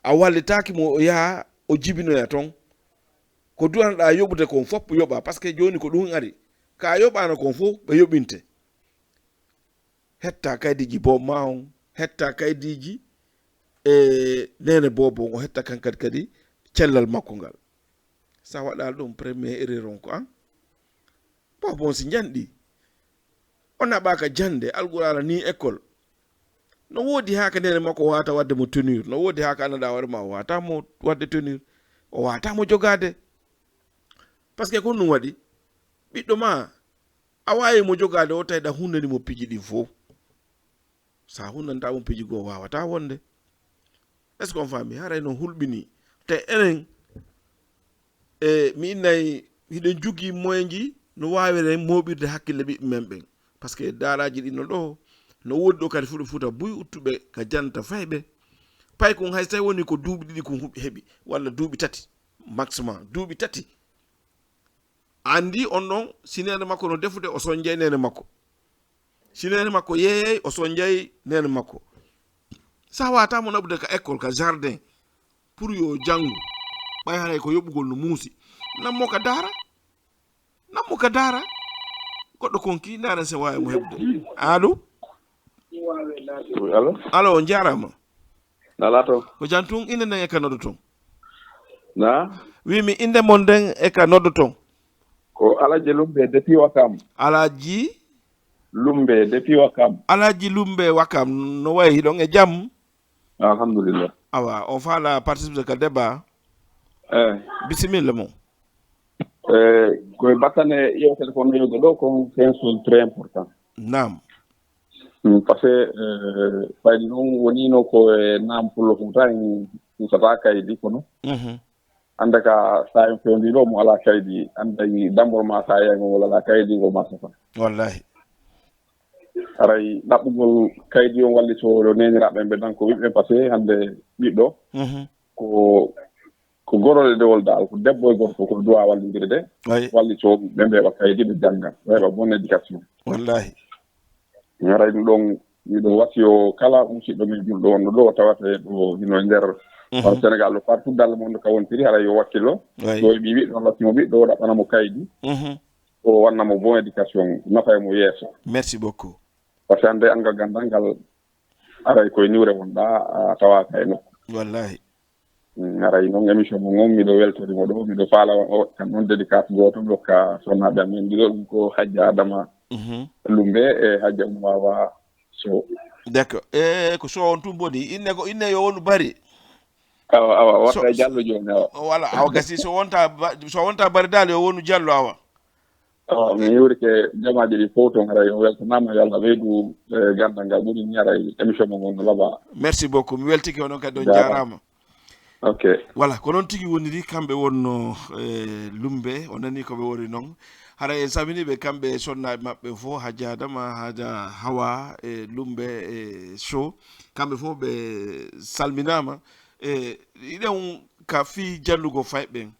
a wallitaaki mo o yaha o jibinoya ton. Ko duwanoɗaa yoɓude kon fof yoɓa, parce que jooni ko ɗum ari. Ka yoɓaano kon fof ɓe yoɓinte. Hetta kaydiiji boobo ma on, hetta kaydiiji e neene boobo on, o hetta kan kadi, kadi cellal makko ngal. Sa waɗaali ɗum, premier erreur on ko an. Boobo on si njanɗi, o naɓaaka jannde, Alqur'aana ni école. No woodi haa ka neene makko o waawata waɗde mo tenir, no woodi haa ka anndaa hoore ma o waawata mo waɗde tenir, o waawata mo jogaade. Parce que ko ɗum waɗi, ɓiɗɗo ma, a waawi mo jogaade o tawi ɗa hunnani mo piiji ɗin fof. Sa hunnanta mo piiji goo, waawataa wonde. Est-ce que on faami? Haray no hulɓini. Te enen, e, mi innay, hiɗen jogii moyen ji no waawiren mooɓirde hakkille ɓiɓɓe men ɓen. Parce que daaraaji ɗin no ɗo, no woodi ɗo kadi Fuuta, Fuuta Buy uttuɓe ka janta fayɓe. Pay kon hay so tawi woni ko duuɓi ɗiɗi kon huɓi heɓi, walla duuɓi tati, maximum, duuɓi tati. Anndi on ɗon, si neene makko no defude, o sonjay neene makko. Si neene makko yeeyay, o sonjay neene makko. Sa waata mo naɓude ka école, ka jardin, pour yo janngu, ɓay haray ko yoɓugol no muusi. Nammo ka daara. Nammo ka daara. Goɗɗo konki, ndaaren se waawi mo heɓude. Allo? Oui, allo? Allo, on jaaraama. Alaa to. Ko jam tun, innde nden e ka noddo ton? Na? Wi mi innde mon nden e ka noddo ton? Ko Alaji Lumbe depuis Wakam. Alaji Lumbe depuis Wakam. Alaji Lumbe Wakam, no wayi, hiɗon e jam? Alhamdulillah. Awa, on faala participer ka débat? Eh. Bisimilla mo. Eh, koye battane yewtere ko noyogo ɗo, ko un fait un très important. Naam. Mm, parce que, eh, fayde noon wonino ko e naam pullo Fuuta en usata kaydi kono. Mhm. Annda ka saayon fewndi ɗo mo alaa kaydi, annda i dambor ma saayon mo alaa kaydi ko ma sata. Wallahi. Aray ɗaɓɓugol kaydi on walli so ɗo neeniraaɓe ɓe tan ko ɓiɓɓe, parce que hannde ɓiɗɗo Mhm. ko, ko gorol e dewol dal, ko debbo e gorko ko duwa wallidire de. Wayi. Walli so ɓe mbeɓa kaydi ɓe jannga, ɓe heɓa bonne éducation. Wallahi. Haray ɗum ɗon miɗo wasiyo kala musiɗɗo men julɗo wonɗo ɗo tawata e ɗo hino e nder Mhm. Sénégal ɗo partout dalle mon ɗo ka wontiri, haray yo wakkilo. Wayi. So heɓi ɓiɗɗo, latti mo ɓiɗɗo, o ɗaɓɓana mo kaydi. Mhm. O wanna mo bon éducation, nafa e mo yeeso. Merci beaucoup. Parce que hannde anngal ganndal ngal aray koye niwre wonɗa, a tawaka e nokku. Wallahi. Mm, aray noon émission mo ngon miɗo weltori mo ɗo, miɗo faala o kan noon dédicace gooto mi hokka sonnaaɓe amen ɗiɗo, ɗum ko Hajja Adama Mhm. Lumbe e Hajja Umma Wa Sow. D'accord. E ko Sow on tun boni, inne ko inne yo wonu Bari. Awa, awa, So- watta e Jallo jooni, awa. Wala, awa gasi so wonta Ba-, so wonta Bari dal yo wonu Jallo awa. Awa, mi yurike jamaaji ɗi fof toon, haray on weltanaama, yo Allah ɓeydu, eh, ganndal ngal ɓuri ñaray émission mo ngon no laba. Merci beaucoup. Mi weltike onon kadi on Jaaraama. Jaaraama. Ok. Voilà, ko noon tigi woniri, kamɓe wonno, eh, Lumbe, o nani ko ɓe woni noon. Hara en salminii ɓe kamɓe e sonnaaɓe maɓɓe fof, Hajja Adama, Hajja Hawa, e Lumbe, e Sow. Kamɓe fof ɓe salminaama. E, iɗen ka fii jannugol fayɓe ɓen.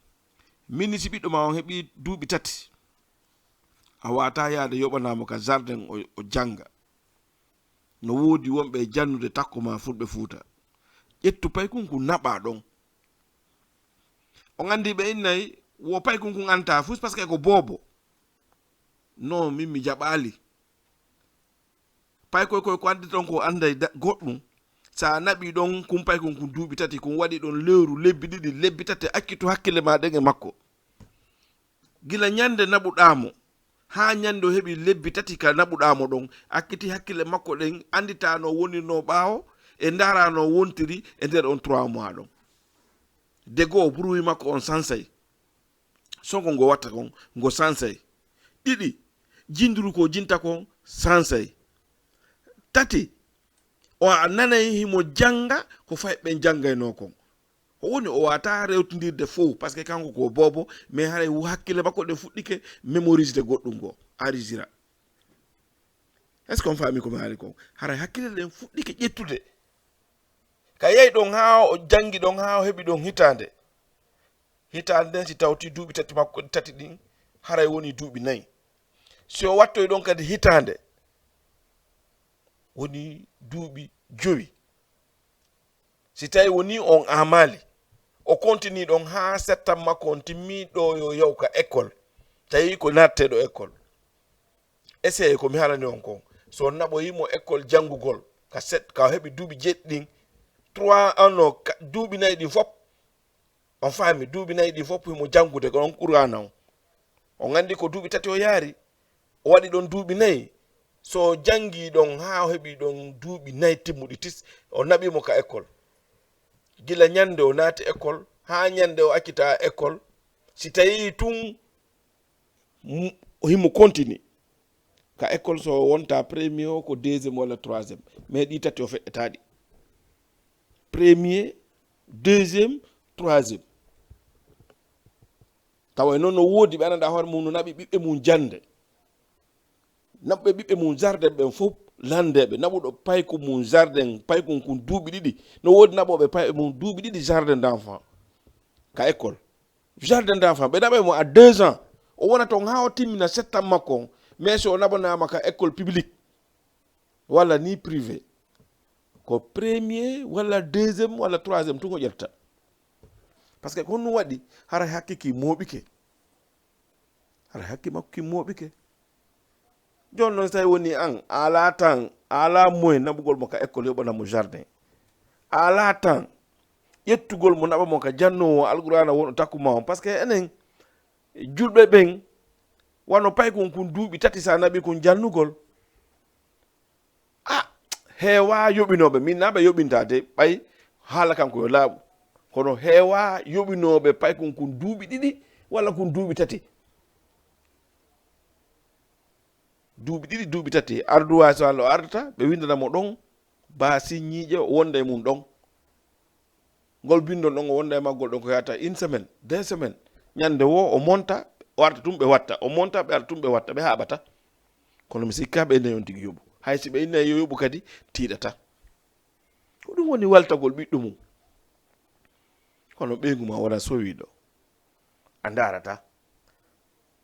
Min ni si ɓiɗɗo ma on heɓii duuɓi tati, a waawataa yaade yoɓanaa mo ka jardin o, o jannga. No woodi wonɓe e jannude takko maa Fulɓe Fuuta. Ƴettu paykun kun naɓaa ɗon. On anndi ɓe innay wo paykun kun antaa fus parce que ko boobo. Non, min mi jaɓaali. Paykoy koy ko addi ɗon ko annday da-, goɗɗum. So a naɓii ɗon kun paykun kun duuɓi tati, kun waɗi ɗon lewru, lebbi ɗiɗi, lebbi tati, accitu hakkille maa ɗen e makko. Gila ñande naɓuɗaa mo, haa ñande o heɓi lebbi tati ka naɓuɗaa mo ɗon, acciti hakkille makko ɗen, anndita no wonirnoo ɓaawo, e ndaara no wontiri e nder on trois mois ɗon. De goo, buruwi makko on sansay. Songo ngo watta kon, ngo sansay. Ɗiɗi, jinduru ko jinta kon, sansay. Tati, o a nanay himo jannga ko fay ɓen janngaynoo kon. O woni o waawataa rewtindirde fow, parce que kanko ko boobo, mais haray wo hakkille makko ɗen fuɗɗike mémorisde goɗɗum ngo, arisira. Est-ce que on faami ko mi haali kon? Haray hakkille ɗen fuɗɗike ƴettude. Ka yahi ɗon haa o janngi ɗon haa o heɓi ɗon hitaande. Hitaande nden si tawti duuɓi tati makko, tati ɗin, haray woni duuɓi nayi. Si o wattoyi ɗon kadi hitaande, woni duuɓi jowi. Si tawi woni on aamaali, o continue ɗon haa septan makko on timmi ɗo yo yaw ka école. Tawi ko naatteɗo école. Essayé ko mi haalani on kon. So naɓoyi mo école janngugol, ka set, ka heɓi duuɓi jeɗɗi ɗin, trois, ah non, ka, duuɓi nayi ɗin fop, on faami, duuɓi nayi ɗin fop himo janngude ko on Qur'aana on. On anndi ko duuɓi tati o yaari, o waɗi ɗon duuɓi nayi. So o janngii ɗon haa o heɓi ɗon duuɓi nayi timmuɗi tis, o naɓi mo ka école. Gila ñande o naati école, haa ñande o accitaa école, si tawii tun mu-, himo continue. Ka école so wonta premier o ko deuxième walla troisième. Mais ɗi tati o feƴƴataa ɗi. Premier, deuxième, troisième. Tawa e noon no woodi ɓe anndaa hoore mum no naɓi ɓiɓɓe mum jannde. Naɓɓe ɓiɓɓe mum jardin ɓen fof landeeɓe. Naɓuɗo paykun mum jardin, paykun kun duuɓi ɗiɗi. No woodi naɓooɓe payɓe mum duuɓi ɗiɗi jardin d'enfant. Ka école. Jardin d'enfant, ɓe naɓay mo à deux ans. O wona toon haa o timmina sept ans makko on. Mais so o naɓanaama ka école publique, walla ni privé, ko premier, walla deuxième, walla troisième, tun o ƴetta. Parce que ko honɗum waɗi? Haray hakke ki mooɓike. Haray hakke makko ki mooɓike. Jooni noon, so tawi woni an, a alaa tan, a alaa moyen naɓugol mo ka école, yoɓana mo jardin. A alaa tan ƴettugol mo, naɓa mo ka jannoowo Alqur'aana wonɗo takku ma on. Parce que enen, julɓe ɓen, Wano paykun kun duuɓi tati sa naɓi kun jalnugol. A, heewaa yoɓinooɓe, min naa ɓe yoɓintaade ɓay haala kan ko yo laaɓu. Kono heewaa yoɓinooɓe paykun kun duuɓi ɗiɗi walla kun duuɓi tati. Duuɓi ɗiɗi, duuɓi tati, arduwa so Allah o ardata, ɓe winndana mo ɗon, ba siññiiƴe, o wonda e mum ɗon. Ngol binndol ɗon, o wonda e maggol ɗon ko yahata une semaine, deux semaines. Ñannde woo, o monta, o arta tun, ɓe watta, o monta, ɓe arta tun, ɓe watta, ɓe haaɓata. Kono mi sikka ɓe nde on tigi yoɓu. Hay si ɓe inni yo yoɓu kadi, tiiɗata. Ko ɗum woni waltagol ɓiɗɗo mum. Kono ɓeyngu ma wona sowiiɗo. A ndaarata.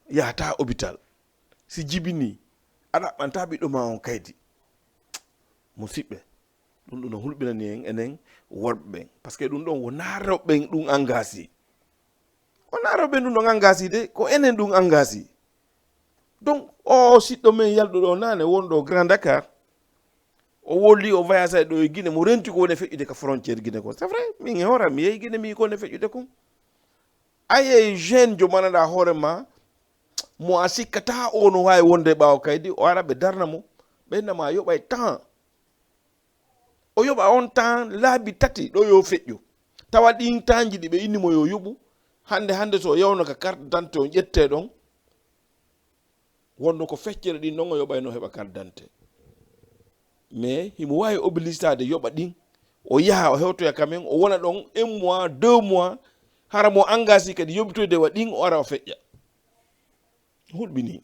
Yahata hôpital. Si jibinii, a ɗaɓɓanta ɓiɗɗo ma on kaydi. Musiɓɓe, ɗum ɗum no hulɓinani en enen worɓe ɓen. Parce que ɗum ɗon wonaa rewɓe ɓen ɗum engagé. Wonaa rewɓe ɓen ɗum ɗon engagé de, ko enen ɗum engagé. Donc, o siɗɗo men yalɗo ɗo naane, wonɗo Grand Dakar, o woli, o voyage ɗo e Guinée, mo renti ko woni feƴƴude ka frontière Guinée ko. C'est vrai, min e hoore am, mi yehi Guinée, mi yi ko woni feƴƴude kon. A yehi jeune jo manaɗa hoore ma, mo a sikkata o no waawi wonde ɓaawo kaydi, o ara ɓe darna mo, ɓe inna ma yoɓay temps. O yoɓa on temps laabi tati ɗo yo feƴƴu. Tawa ɗin tanji ɗi ɓe inni mo yo yoɓu, hande, hande so o yawno ka carte d'identité on ƴette ɗon, wonno ko feccere ɗin ɗon o yoɓayno heɓa carte d'identité. Mais himo waawi obligitaade yoɓa ɗin, o yaha, o hewtoya quand même, o wona ɗon un mois, deux mois, hara mo engagé kadi yoɓitoyde wa ɗin, o ara o feƴƴa. Hulɓinii.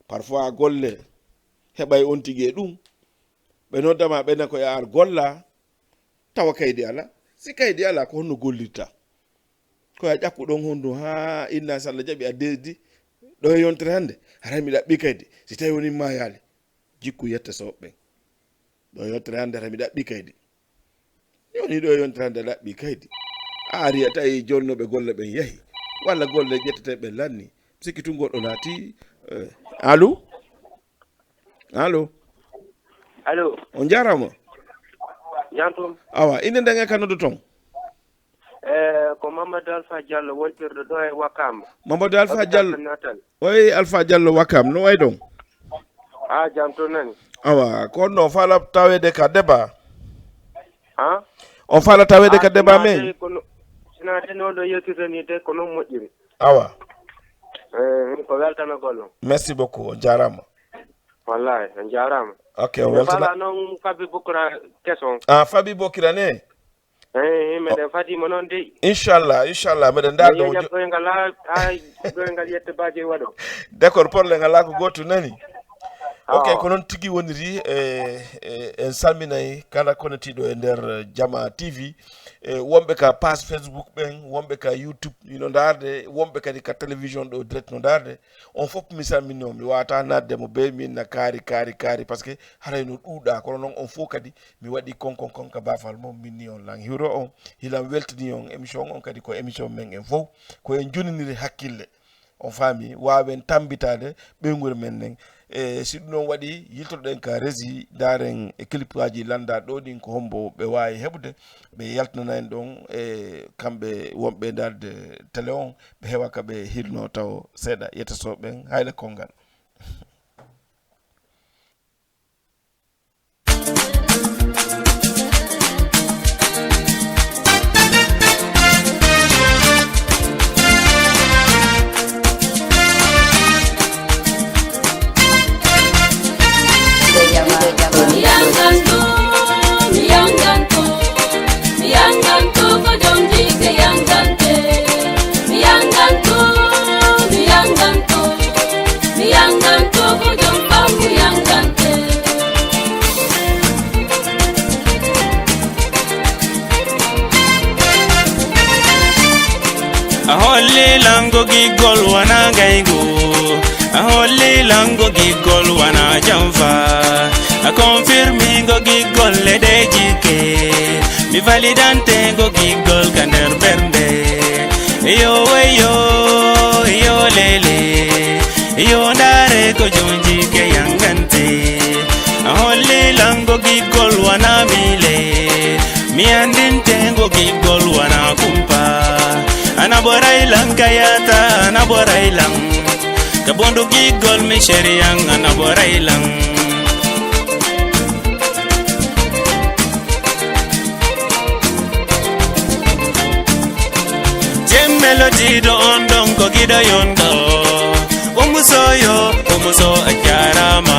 Parfois golle heɓay on tigi e ɗum. Ɓe nodda ma, ɓe na ko yaar golla, tawa kaydi ala. Si kaydi ala, ko honno gollirta? Ko ya ƴakku ɗon hondu haa inna, so Allah jaɓi a desdi ɗo e yontere hannde, haray mi ɗaɓɓi kaydi. Si tawi woni maayaali, jikku yetta so ɓen. Ɗo e yontere hannde, haray mi ɗaɓɓi kaydi. Ni woni ɗo e yontere hannde, ɗaɓɓi kaydi. A ari a tawi jolnoɓe golle ɓen yahi. Walla golle ƴettete ɓen lanni. Sikki tun goɗɗo naati. Eh, allo? Allo? Allo? On jaaraama. Jam tum. Awa, inde nden e ka noddu ton? Eh, ko Mamadou Alpha Diallo wontirɗo ɗo e Wakam. Mamadou Alpha Diallo. Natal. Oy, Alpha Diallo Wakam, no way ɗon? Ah, jam to nani. Awa, ko on ɗo faala taweede ka débat? Ha? On faala taweede ka débat men? Sinaade, kono, sinaade noon ɗo yewtirde ni de, ko noon moƴƴiri. Awa. Eh, ko weltanagol on. Merci beaucoup, on jaaraama. Wallahi, on jaaraama. Ok, on weltana. Faala noon Fabi Bokra keso. Ah, Fabi Bokra ne? Eyi, meɗen fadii mo noon dey. Inchallah, inchallah, meɗen ndaar ɗo. Goyngal haa, haa goyngal yetta baaje waɗo. D'accord, problème alaa ko gooto nani. Ok, ko noon tigi woniri, e, e, en salminay kala konetiiɗo e nder Jama T V, e, wonɓe ka page Facebook ɓen, wonɓe ka YouTube, ino ndaarde, wonɓe kadi ka télévision ɗo direct no ndaarde. On fof mi salmini on, mi waawata naatde mo bee min na kaari, kaari, kaari, parce que haray no ɗuuɗa, kono noon on fof kadi mi waɗi kon, kon, kon ka baafal mum, min ni on lan hiwro on, hilan weltini on, émission on kadi ko émission men en fof, ko en joniniri hakkille. On faami, waawen tambitaade ɓeynguure men nden. E si ɗum noon waɗi, yiltoɗen ka régie, ndaaren e clipaaji lannda ɗo ɗin ko hombo ɓe waawi heɓude, ɓe yaltinana en ɗon e kamɓe wonɓe ndaarde télé on, ɓe heɓa ka ɓe hirno taw seeɗa yetta so ɓen hayla kongal. A holli lango giggol wana gaygo. A holli lango giggol wana jamfa. A confirmi go giggol le de jike. Mi validante go giggol ka nder bernde. Yo wayo, yo lele. Yo ndaare ko jonji ke yangante. A holli lango giggol wana mile. Mi andinte go giggol wana kumpa. Ana borai lang kayata, ana borai lang. Ka bondu giggol mi sheriyan ana borai lan. Jem melody do on don ko gido yondo. Umuso yo, umuso a jarama.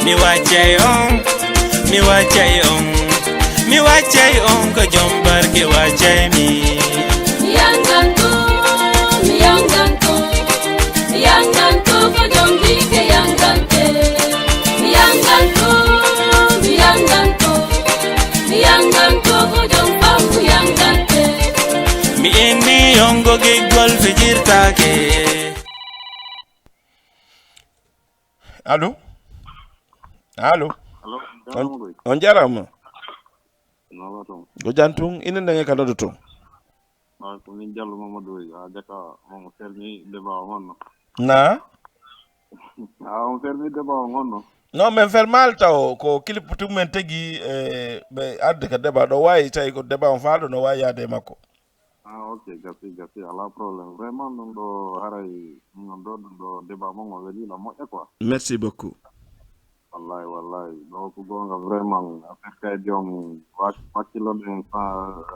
Mi wacce on, mi wacce on, mi wacce on ko jom barke wacce mi. Yanganto, yanganto, yanganto ko jom bike yangante. Yanganto, yanganto, yanganto ko jom bambu yangante. Mi inni yongo giggol fijirtake. Allo? Allo? Allo? On jarama. Ko jam tun, ina nenge ka noddo tun? Ah, ko min Jallo Mamadou Wuri, a jaka on fermi débat on honno? Na? Ah, on fermi débat on honno? Non, min fermali taw ko clip tun min tegi, eh, ɓe arde ka débat ɗo wawi tawi ko débat on faaɗo no wawi yaade e makko. Ah, ok, gasi, gasi, ala problème. Vraiment, ɗum ɗo haray, ɗum ɗo, ɗum ɗo débat mon o weli la moƴƴa quoi. Merci beaucoup. Wallahi, wallahi. Ɗo ko goonga vraiment. Affaire kay joom, wak-, wakkilo ɗen fa,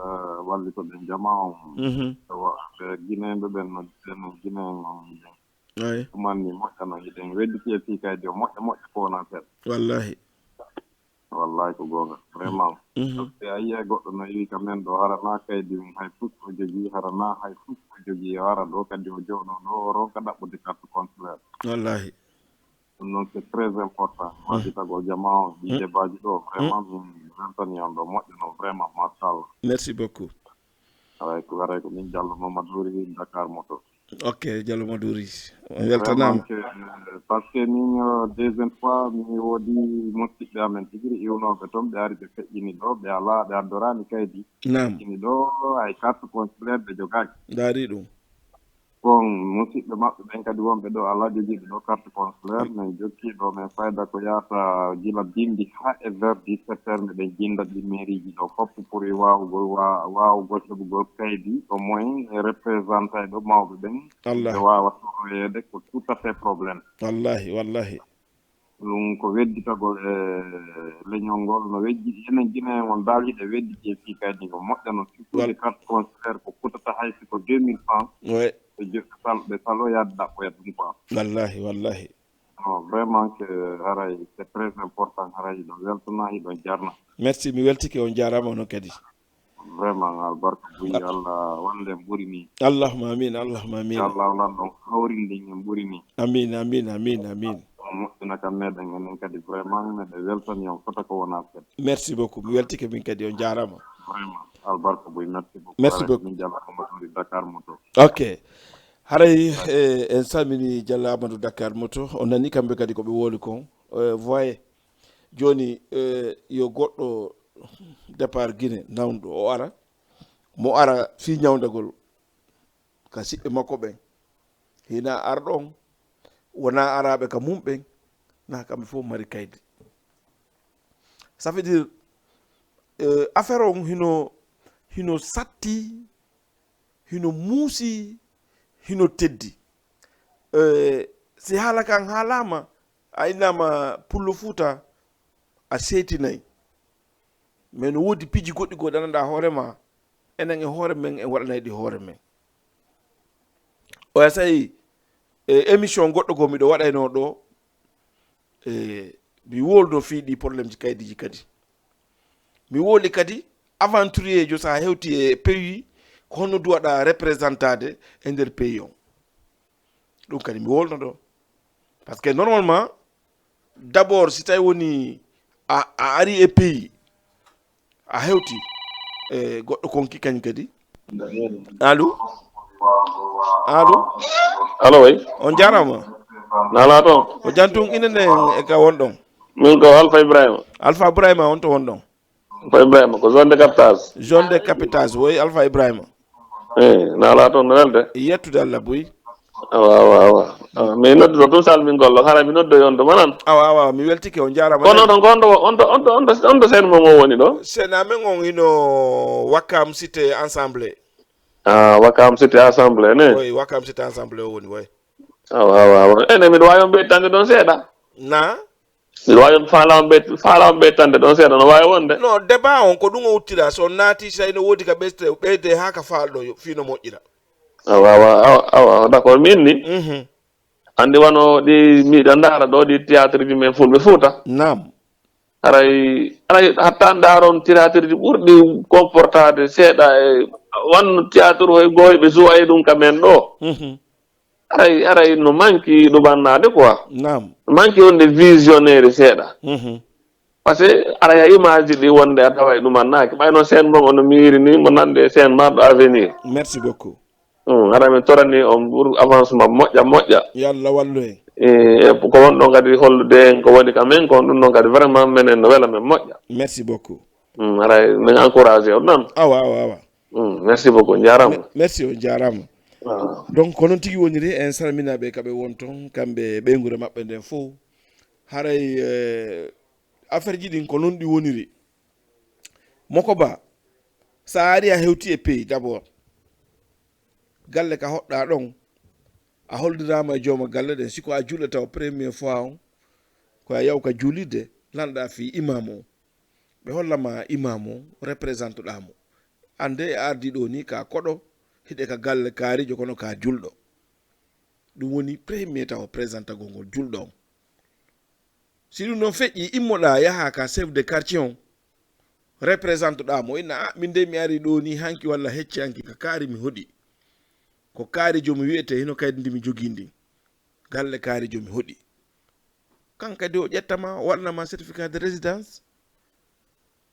eh, wallito ɗen jama on. Mhm. Ewa, ɓe Guinéen ɓe ɓen no, ɓen no Guinéen on. Ay. Ɗum anni moƴƴa no hiɗen wedditi e fii kay joom moƴƴa moƴƴa ko wona seeɗa. Wallahi. Wallahi ko goonga. Vraiment. Mhm. Parce que a yiyay goɗɗo no iwi ka men ɗo hara na kaydi mum hay tus o jogii, hara na hay tus o jogii, o ara ɗo kadi o jooɗo ɗo o ronka ɗaɓɓude carte consulaire. Wallahi. Ɗum noon c'est très important. Waɗi tago jama o, ɗi débatji ɗo, vraiment, min weltani on ɗo moƴƴa noon, vraiment, machallah. Merci beaucoup. Aray ko, aray ko min Jallo Mamadou Ri, Dakar Moto. Ok, Jallo Mamadou Ri. On weltanaama. Vraiment que, euh, parce que min, euh, deuxième fois, mi woodi musidɓe amen tigi ri iwnooɓe toon, ɓe ari ɓe feƴƴini ɗo, ɓe alaa, ɓe addoraani kaydi. Naam. Feƴƴini ɗo, hay carte consulaire ɓe jogaaki. Ndaari ɗum. Bon, musidɓe maɓɓe ɓen kadi wonɓe ɗo alaa jogiiɓe ɗo carte consulaire, min jokkii ɗo min fayda ko yahata gila bimbi haa e vers dix-sept heures, miɗen jinnda ɗi mairie ji ɗo fof pour e waawugol, wa-, waawugol heɓugol kaydi, au moins e représentant e ɗo mawɓe ɓen, Allah. Ɓe waawa toroyeede ko tout à fait problème. Wallahi, wallahi. Ɗum ko wedditagol e leñol ngol no wejji, enen Guinéen on dal hiɗe wedditi e fii kaydi ko moƴƴa no, surtout Wal- les cartes consulaires ko kutata hay si ko deux mille francs. Ouais. Ɓe jo-, ɓe sal-, ɓe salo yaade ɗaɓɓoya ɗum quoi. Wallahi, wallahi. Non, vraiment que haray c'est très important, haray hiɗo weltana, hiɗo jarna. Merci, mi weltike, on jaaraama onon kadi. Vraiment, albarka buy Allah wonde en ɓuri ni. Allahumma amin, Allahumma amin. Allah lan ɗon hawrinde en ɓuri ni. Amin, amin, amin, amin. On moƴƴina kam meɗen enen kadi vraiment, meɗen weltani on fota ko wona fed. Merci beaucoup, mi weltike min kadi, on jaaraama. Vraiment, albarka buy, merci beaucoup. Merci beaucoup. Min Jallo Amadou Dakar Moto. Ok. Haray, eh, en salmini Jallo Amadou Dakar Moto. On nani kamɓe kadi ko ɓe woli kon. Eh, voyez. Jooni, eh, yo goɗɗo départ Guinée nawnɗo o ara. Mo ara fii ñawndagol ka siɓɓe makko ɓen. Hina arɗo on, wona araaɓe ka mum ɓen, na kamɓe fof mari kaydi. Ça veut dire, eh, affaire on hino, hino satti, hino muusi, hino teddi. Eh, si haala kan haalaama, a innama Pullo Fuuta, a seytinay. Mais no woodi piiji goɗɗi goo ɗi anndaa hoore ma, enen e hoore men en waɗanay ɗi hoore men. Oya sayi, e émission goɗɗo goo miɗo waɗaynoo ɗo, e mi wowlno fii ɗi problème ji kaydiiji kadi. Mi wowli kadi aventurier jo so a hewti e pays, ko honno duwaɗa représentade e nder pays on. Ɗum kadi mi wowlno ɗo. Parce que normalement, d'abord, si tawi woni a, a ari e pays, a hewti e goɗɗo konki kañ kadi. Allo? Allo? Allo, oui. On jaaraama. Nana toon. Ko jam tun, ina ne e ka wonɗon? Min ko Alpha Ibrahima. Alpha Ibrahima, on to wonɗon? Ko Ibrahima, ko zone de captage. Zone de captage, woy Alpha Ibrahima. Eh, na ala toon no welde. Yettude Allah buy. Awa, awa, awa. Awa, mi noddude tun salmingol, hara mi noddoyi on to manan. Awa, awa, mi weltike, on jaaraama. Kono ɗon ko on ɗo, on ɗo, on ɗo, on ɗo, on ɗo seen mo mo woni ɗo? Seen amen on hino Wakam Cité Ensemble. Ah, Wakam Cité Ensemble, ne? Woy, Wakam Cité Ensemble o woni, woy. Awa, awa, awa. Ene, miɗo waawi on ɓeytande ɗon seeɗa. Na? Miɗo waawi on faala on ɓeyt-, faala on ɓeytande ɗon seeɗa, no waawi wonde. No, débat on ko ɗum o uttira. So on naati, so ene woodi ka ɓeyte, ɓeyde haa ka faalɗo yo, fii no moƴƴira. Awa, awa, awa, awa, d'accord. Min ni, Mhm. Anndi wano ɗi miɗa ndaara ɗo, ɗi théâtre ji men Fulɓe Fuuta. Naam. Haray, haray hatta ndaaron théâtre ji ɓurɗi comportade seeɗa e wanno théâtre hoy gooyɓe suwa e ɗum ka men ɗo. Mhm. Haray, haray no manki ɗumannaade quoi. Naam. No manki wonde visionnaire seeɗa. Mhm. Parce que aray a image ɗi wonde a taway ɗumannaaki. Ɓay no scène mon ono miiri ni mo nande scène marɗo avenir. Merci beaucoup. Mm, hara min torani on ɓur avancement moƴƴa, moƴƴa. Yo Allah wallu en. E, e ko wonɗon kadi hollude en ko woni ka men kon, ɗum ɗon kadi vraiment menen no wela men moƴƴa. Merci beaucoup. Mm, hara min encouragé on noon. Awa, awa, awa. Mm, merci beaucoup, on jaaraama. Me-, merci, on jaaraama. Awa. Donc, ko noon tigi woniri, en salminaɓe kaɓe won toon, kamɓe ɓeynguure maɓɓe nden fof. Haray, eh, affaire ji ɗin ko noon ɗi woniri. Moko Ba, sa ari a hewti e pays d'abord. Galle ka hoɗɗa ɗon, a holliraama e jooma galle ɗen. Si ko a juulɗo taw première fois on, ko a yaw ka juulirde, lanɗa fii imaamu on. Ɓe hollama imaamu on, représentoɗaa mo. Annde e ardi ɗo ni ka koɗo, hiɗe ka galle kaarijo kono ka juulɗo. Ɗum woni premier taw présentagol ngol juulɗo on. Si ɗum ɗon feƴƴi, immoɗaa yahaa ka chef de quartier on, représentoɗaa mo, inna, "Ah, min dey mi ari ɗo ni hanki walla hecci hanki ka kaari mi hoɗi. Ko kaarijo mi wi'ete hino kaydi ndi mi jogii ndin. Galle kaarijo mi hoɗi." Kan kadi o ƴettama, o waɗanama certificat de résidence.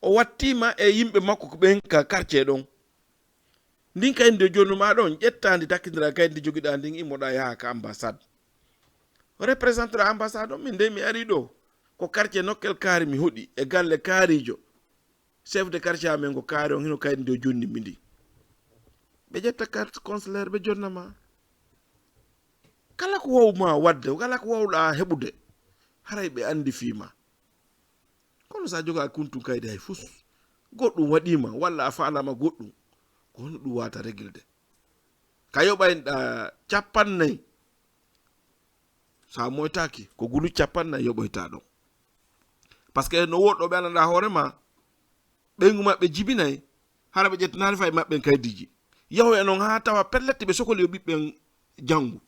O wattiima e yimɓe makko ɓen ka quartier ɗon. Ndin kaydi ndi o jonnuma ɗon, ƴettaa ndi takkindira kaydi ndi jogiɗaa ndin, immoɗaa yahaa ka ambassade. O représentoɗaa ambassade on, min dey mi ari ɗo. Ko quartier nokkel kaari mi hoɗi, e galle kaarijo. Chef de quartier amen ko kaari on, hino kaydi ndi o jonni mi ndi. Ɓe ƴetta carte consulaire, ɓe jonna ma. Kala ko wawma wadde, kala ko wawɗaa heɓude, haray ɓe andi fii ma. Kono sa jogaa kuntun kaydi hay fus, goɗɗum waɗiima, walla a faalaama goɗɗum, ko hono ɗum waata regilde. Ka yoɓayɗaa cappannayi, sa moytaaki, ko gulu cappannayi yoɓoytaa ɗon. Parce que no woɗɗo ɓe ananɗaa hoore ma, ɓeyngu maɓɓe jibinay, hara ɓe ƴettanaali fay maɓɓen kaydiiji. Yahoya non haa tawa pellet ɓe sokoli yo ɓiɓɓen janngu.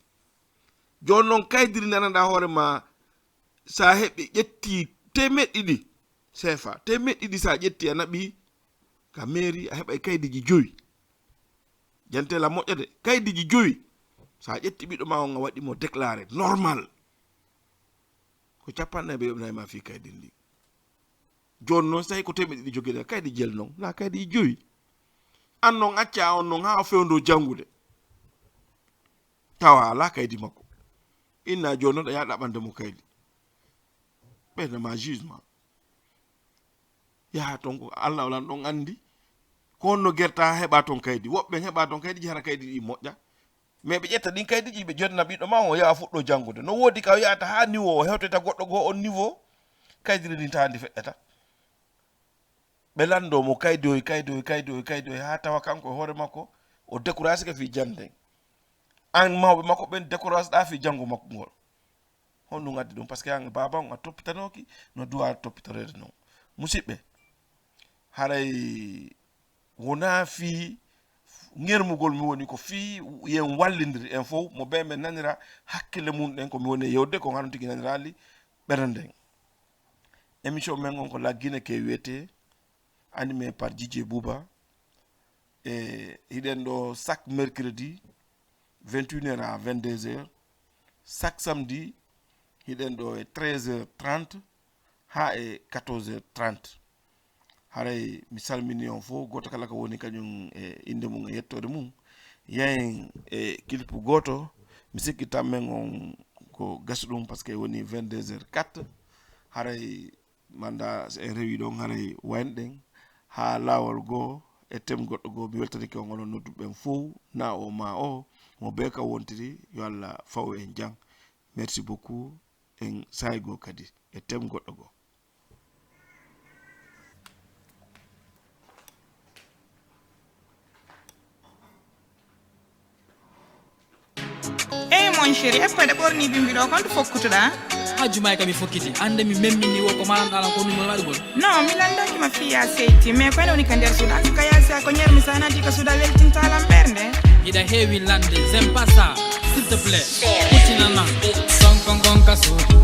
Jooni non kaydiri ndi ananɗaa hoore ma, sa heɓi ƴetti teemeɗɗe ɗiɗi seefa, teemeɗɗe ɗiɗi sa ƴetti a naɓi ka mairie a heɓay kaydiiji jowi. Jantela moƴƴa de, kaydiiji jowi. Sa ƴetti ɓiɗɗo ma on a waɗi mo déclaré normal. Ko cappanɗe nayi ɓe yoɓnay ma fii kaydi ndi. Jooni non, so tawi ko teemeɗɗe ɗiɗi jogiɗaa, kaydi jel non, na kaydi jowi. An non, acca on non haa o fewndo janngude. Tawa alaa kaydi makko. Inna jooni non, a yaha ɗaɓande mo kaydi. Ɓeyda ma jugement. Yaha ton ko Allah o lan ɗon anndi. Ko honno gerta haa heɓa ton kaydi. Woɓɓe heɓa ton kaydi, hara kaydi ɗi moƴƴa. Mais ɓe ƴetta ɗin kaydiiji, ɓe jonna ɓiɗɗo ma on, o yaha fuɗɗo janngude. No woodi ka o yahata haa niveau, o hewtoyta goɗɗo goo on niveau, kaydiri ndin taandi feƴƴata. Ɓe lanndo mo kaydoy, kaydoy, kaydoy, kaydoy, haa tawa kanko e hoore makko, o découragé ke fii jannde. An mawɓe makko ɓen découragé ɗaa fii janngo makko ngol. Honɗum addi ɗum? Parce que an e baaba on a toppitanooki no duwaa toppitoreede non. Musidɓe, haray wonaa fii ŋermugol mi woni, ko fii yen wallindiri en fow, mo bee men nanira hakkille mum ɗen ko mi woni e yewde kon, haɗum tigi naniraali ɓernde nden. Émission men on ko Laggine ke wiyetee, animé par Didier Bouba. E hiɗen ɗo chaque mercredi, vingt et une heures à vingt-deux heures. Chaque samedi, hiɗen ɗo e treize heures trente haa e quatorze heures trente. Haray mi salmini on fof, gooto kala ko woni kañum e innde mum e yettoode mum. Yahen e clip gooto, mi sikki tammen on ko gasi ɗum, parce que woni vingt-deux heures quatre. Haray manda so en rewi ɗon, haray waynɗen haa laawol goo e tem goɗɗo goo. Mi weltanike on onon nodduɓe ɓen fow, na o ma o, mo bee ka wontiri, yo Allah faw en jam. Merci beaucoup, en saa'i goo kadi e tem goɗɗo goo. Ey mo Chéri, e paɗe ɓorni bimbi ɗo, kon to fokkutuɗa? Hajju may kam mi fokkiti. Ande mi memmi ni wo ko maranɗa lan ko ɗum woni waɗugol. Non, mi landaki ma fiya seyti, mais ko ene woni ka nder suudu. En tout cas, yasa ko ñermi sa nati ka suudu a weltinta lan ɓernde. Hiɗa heewi lande, j'aime pas ça. S'il te plaît, huccina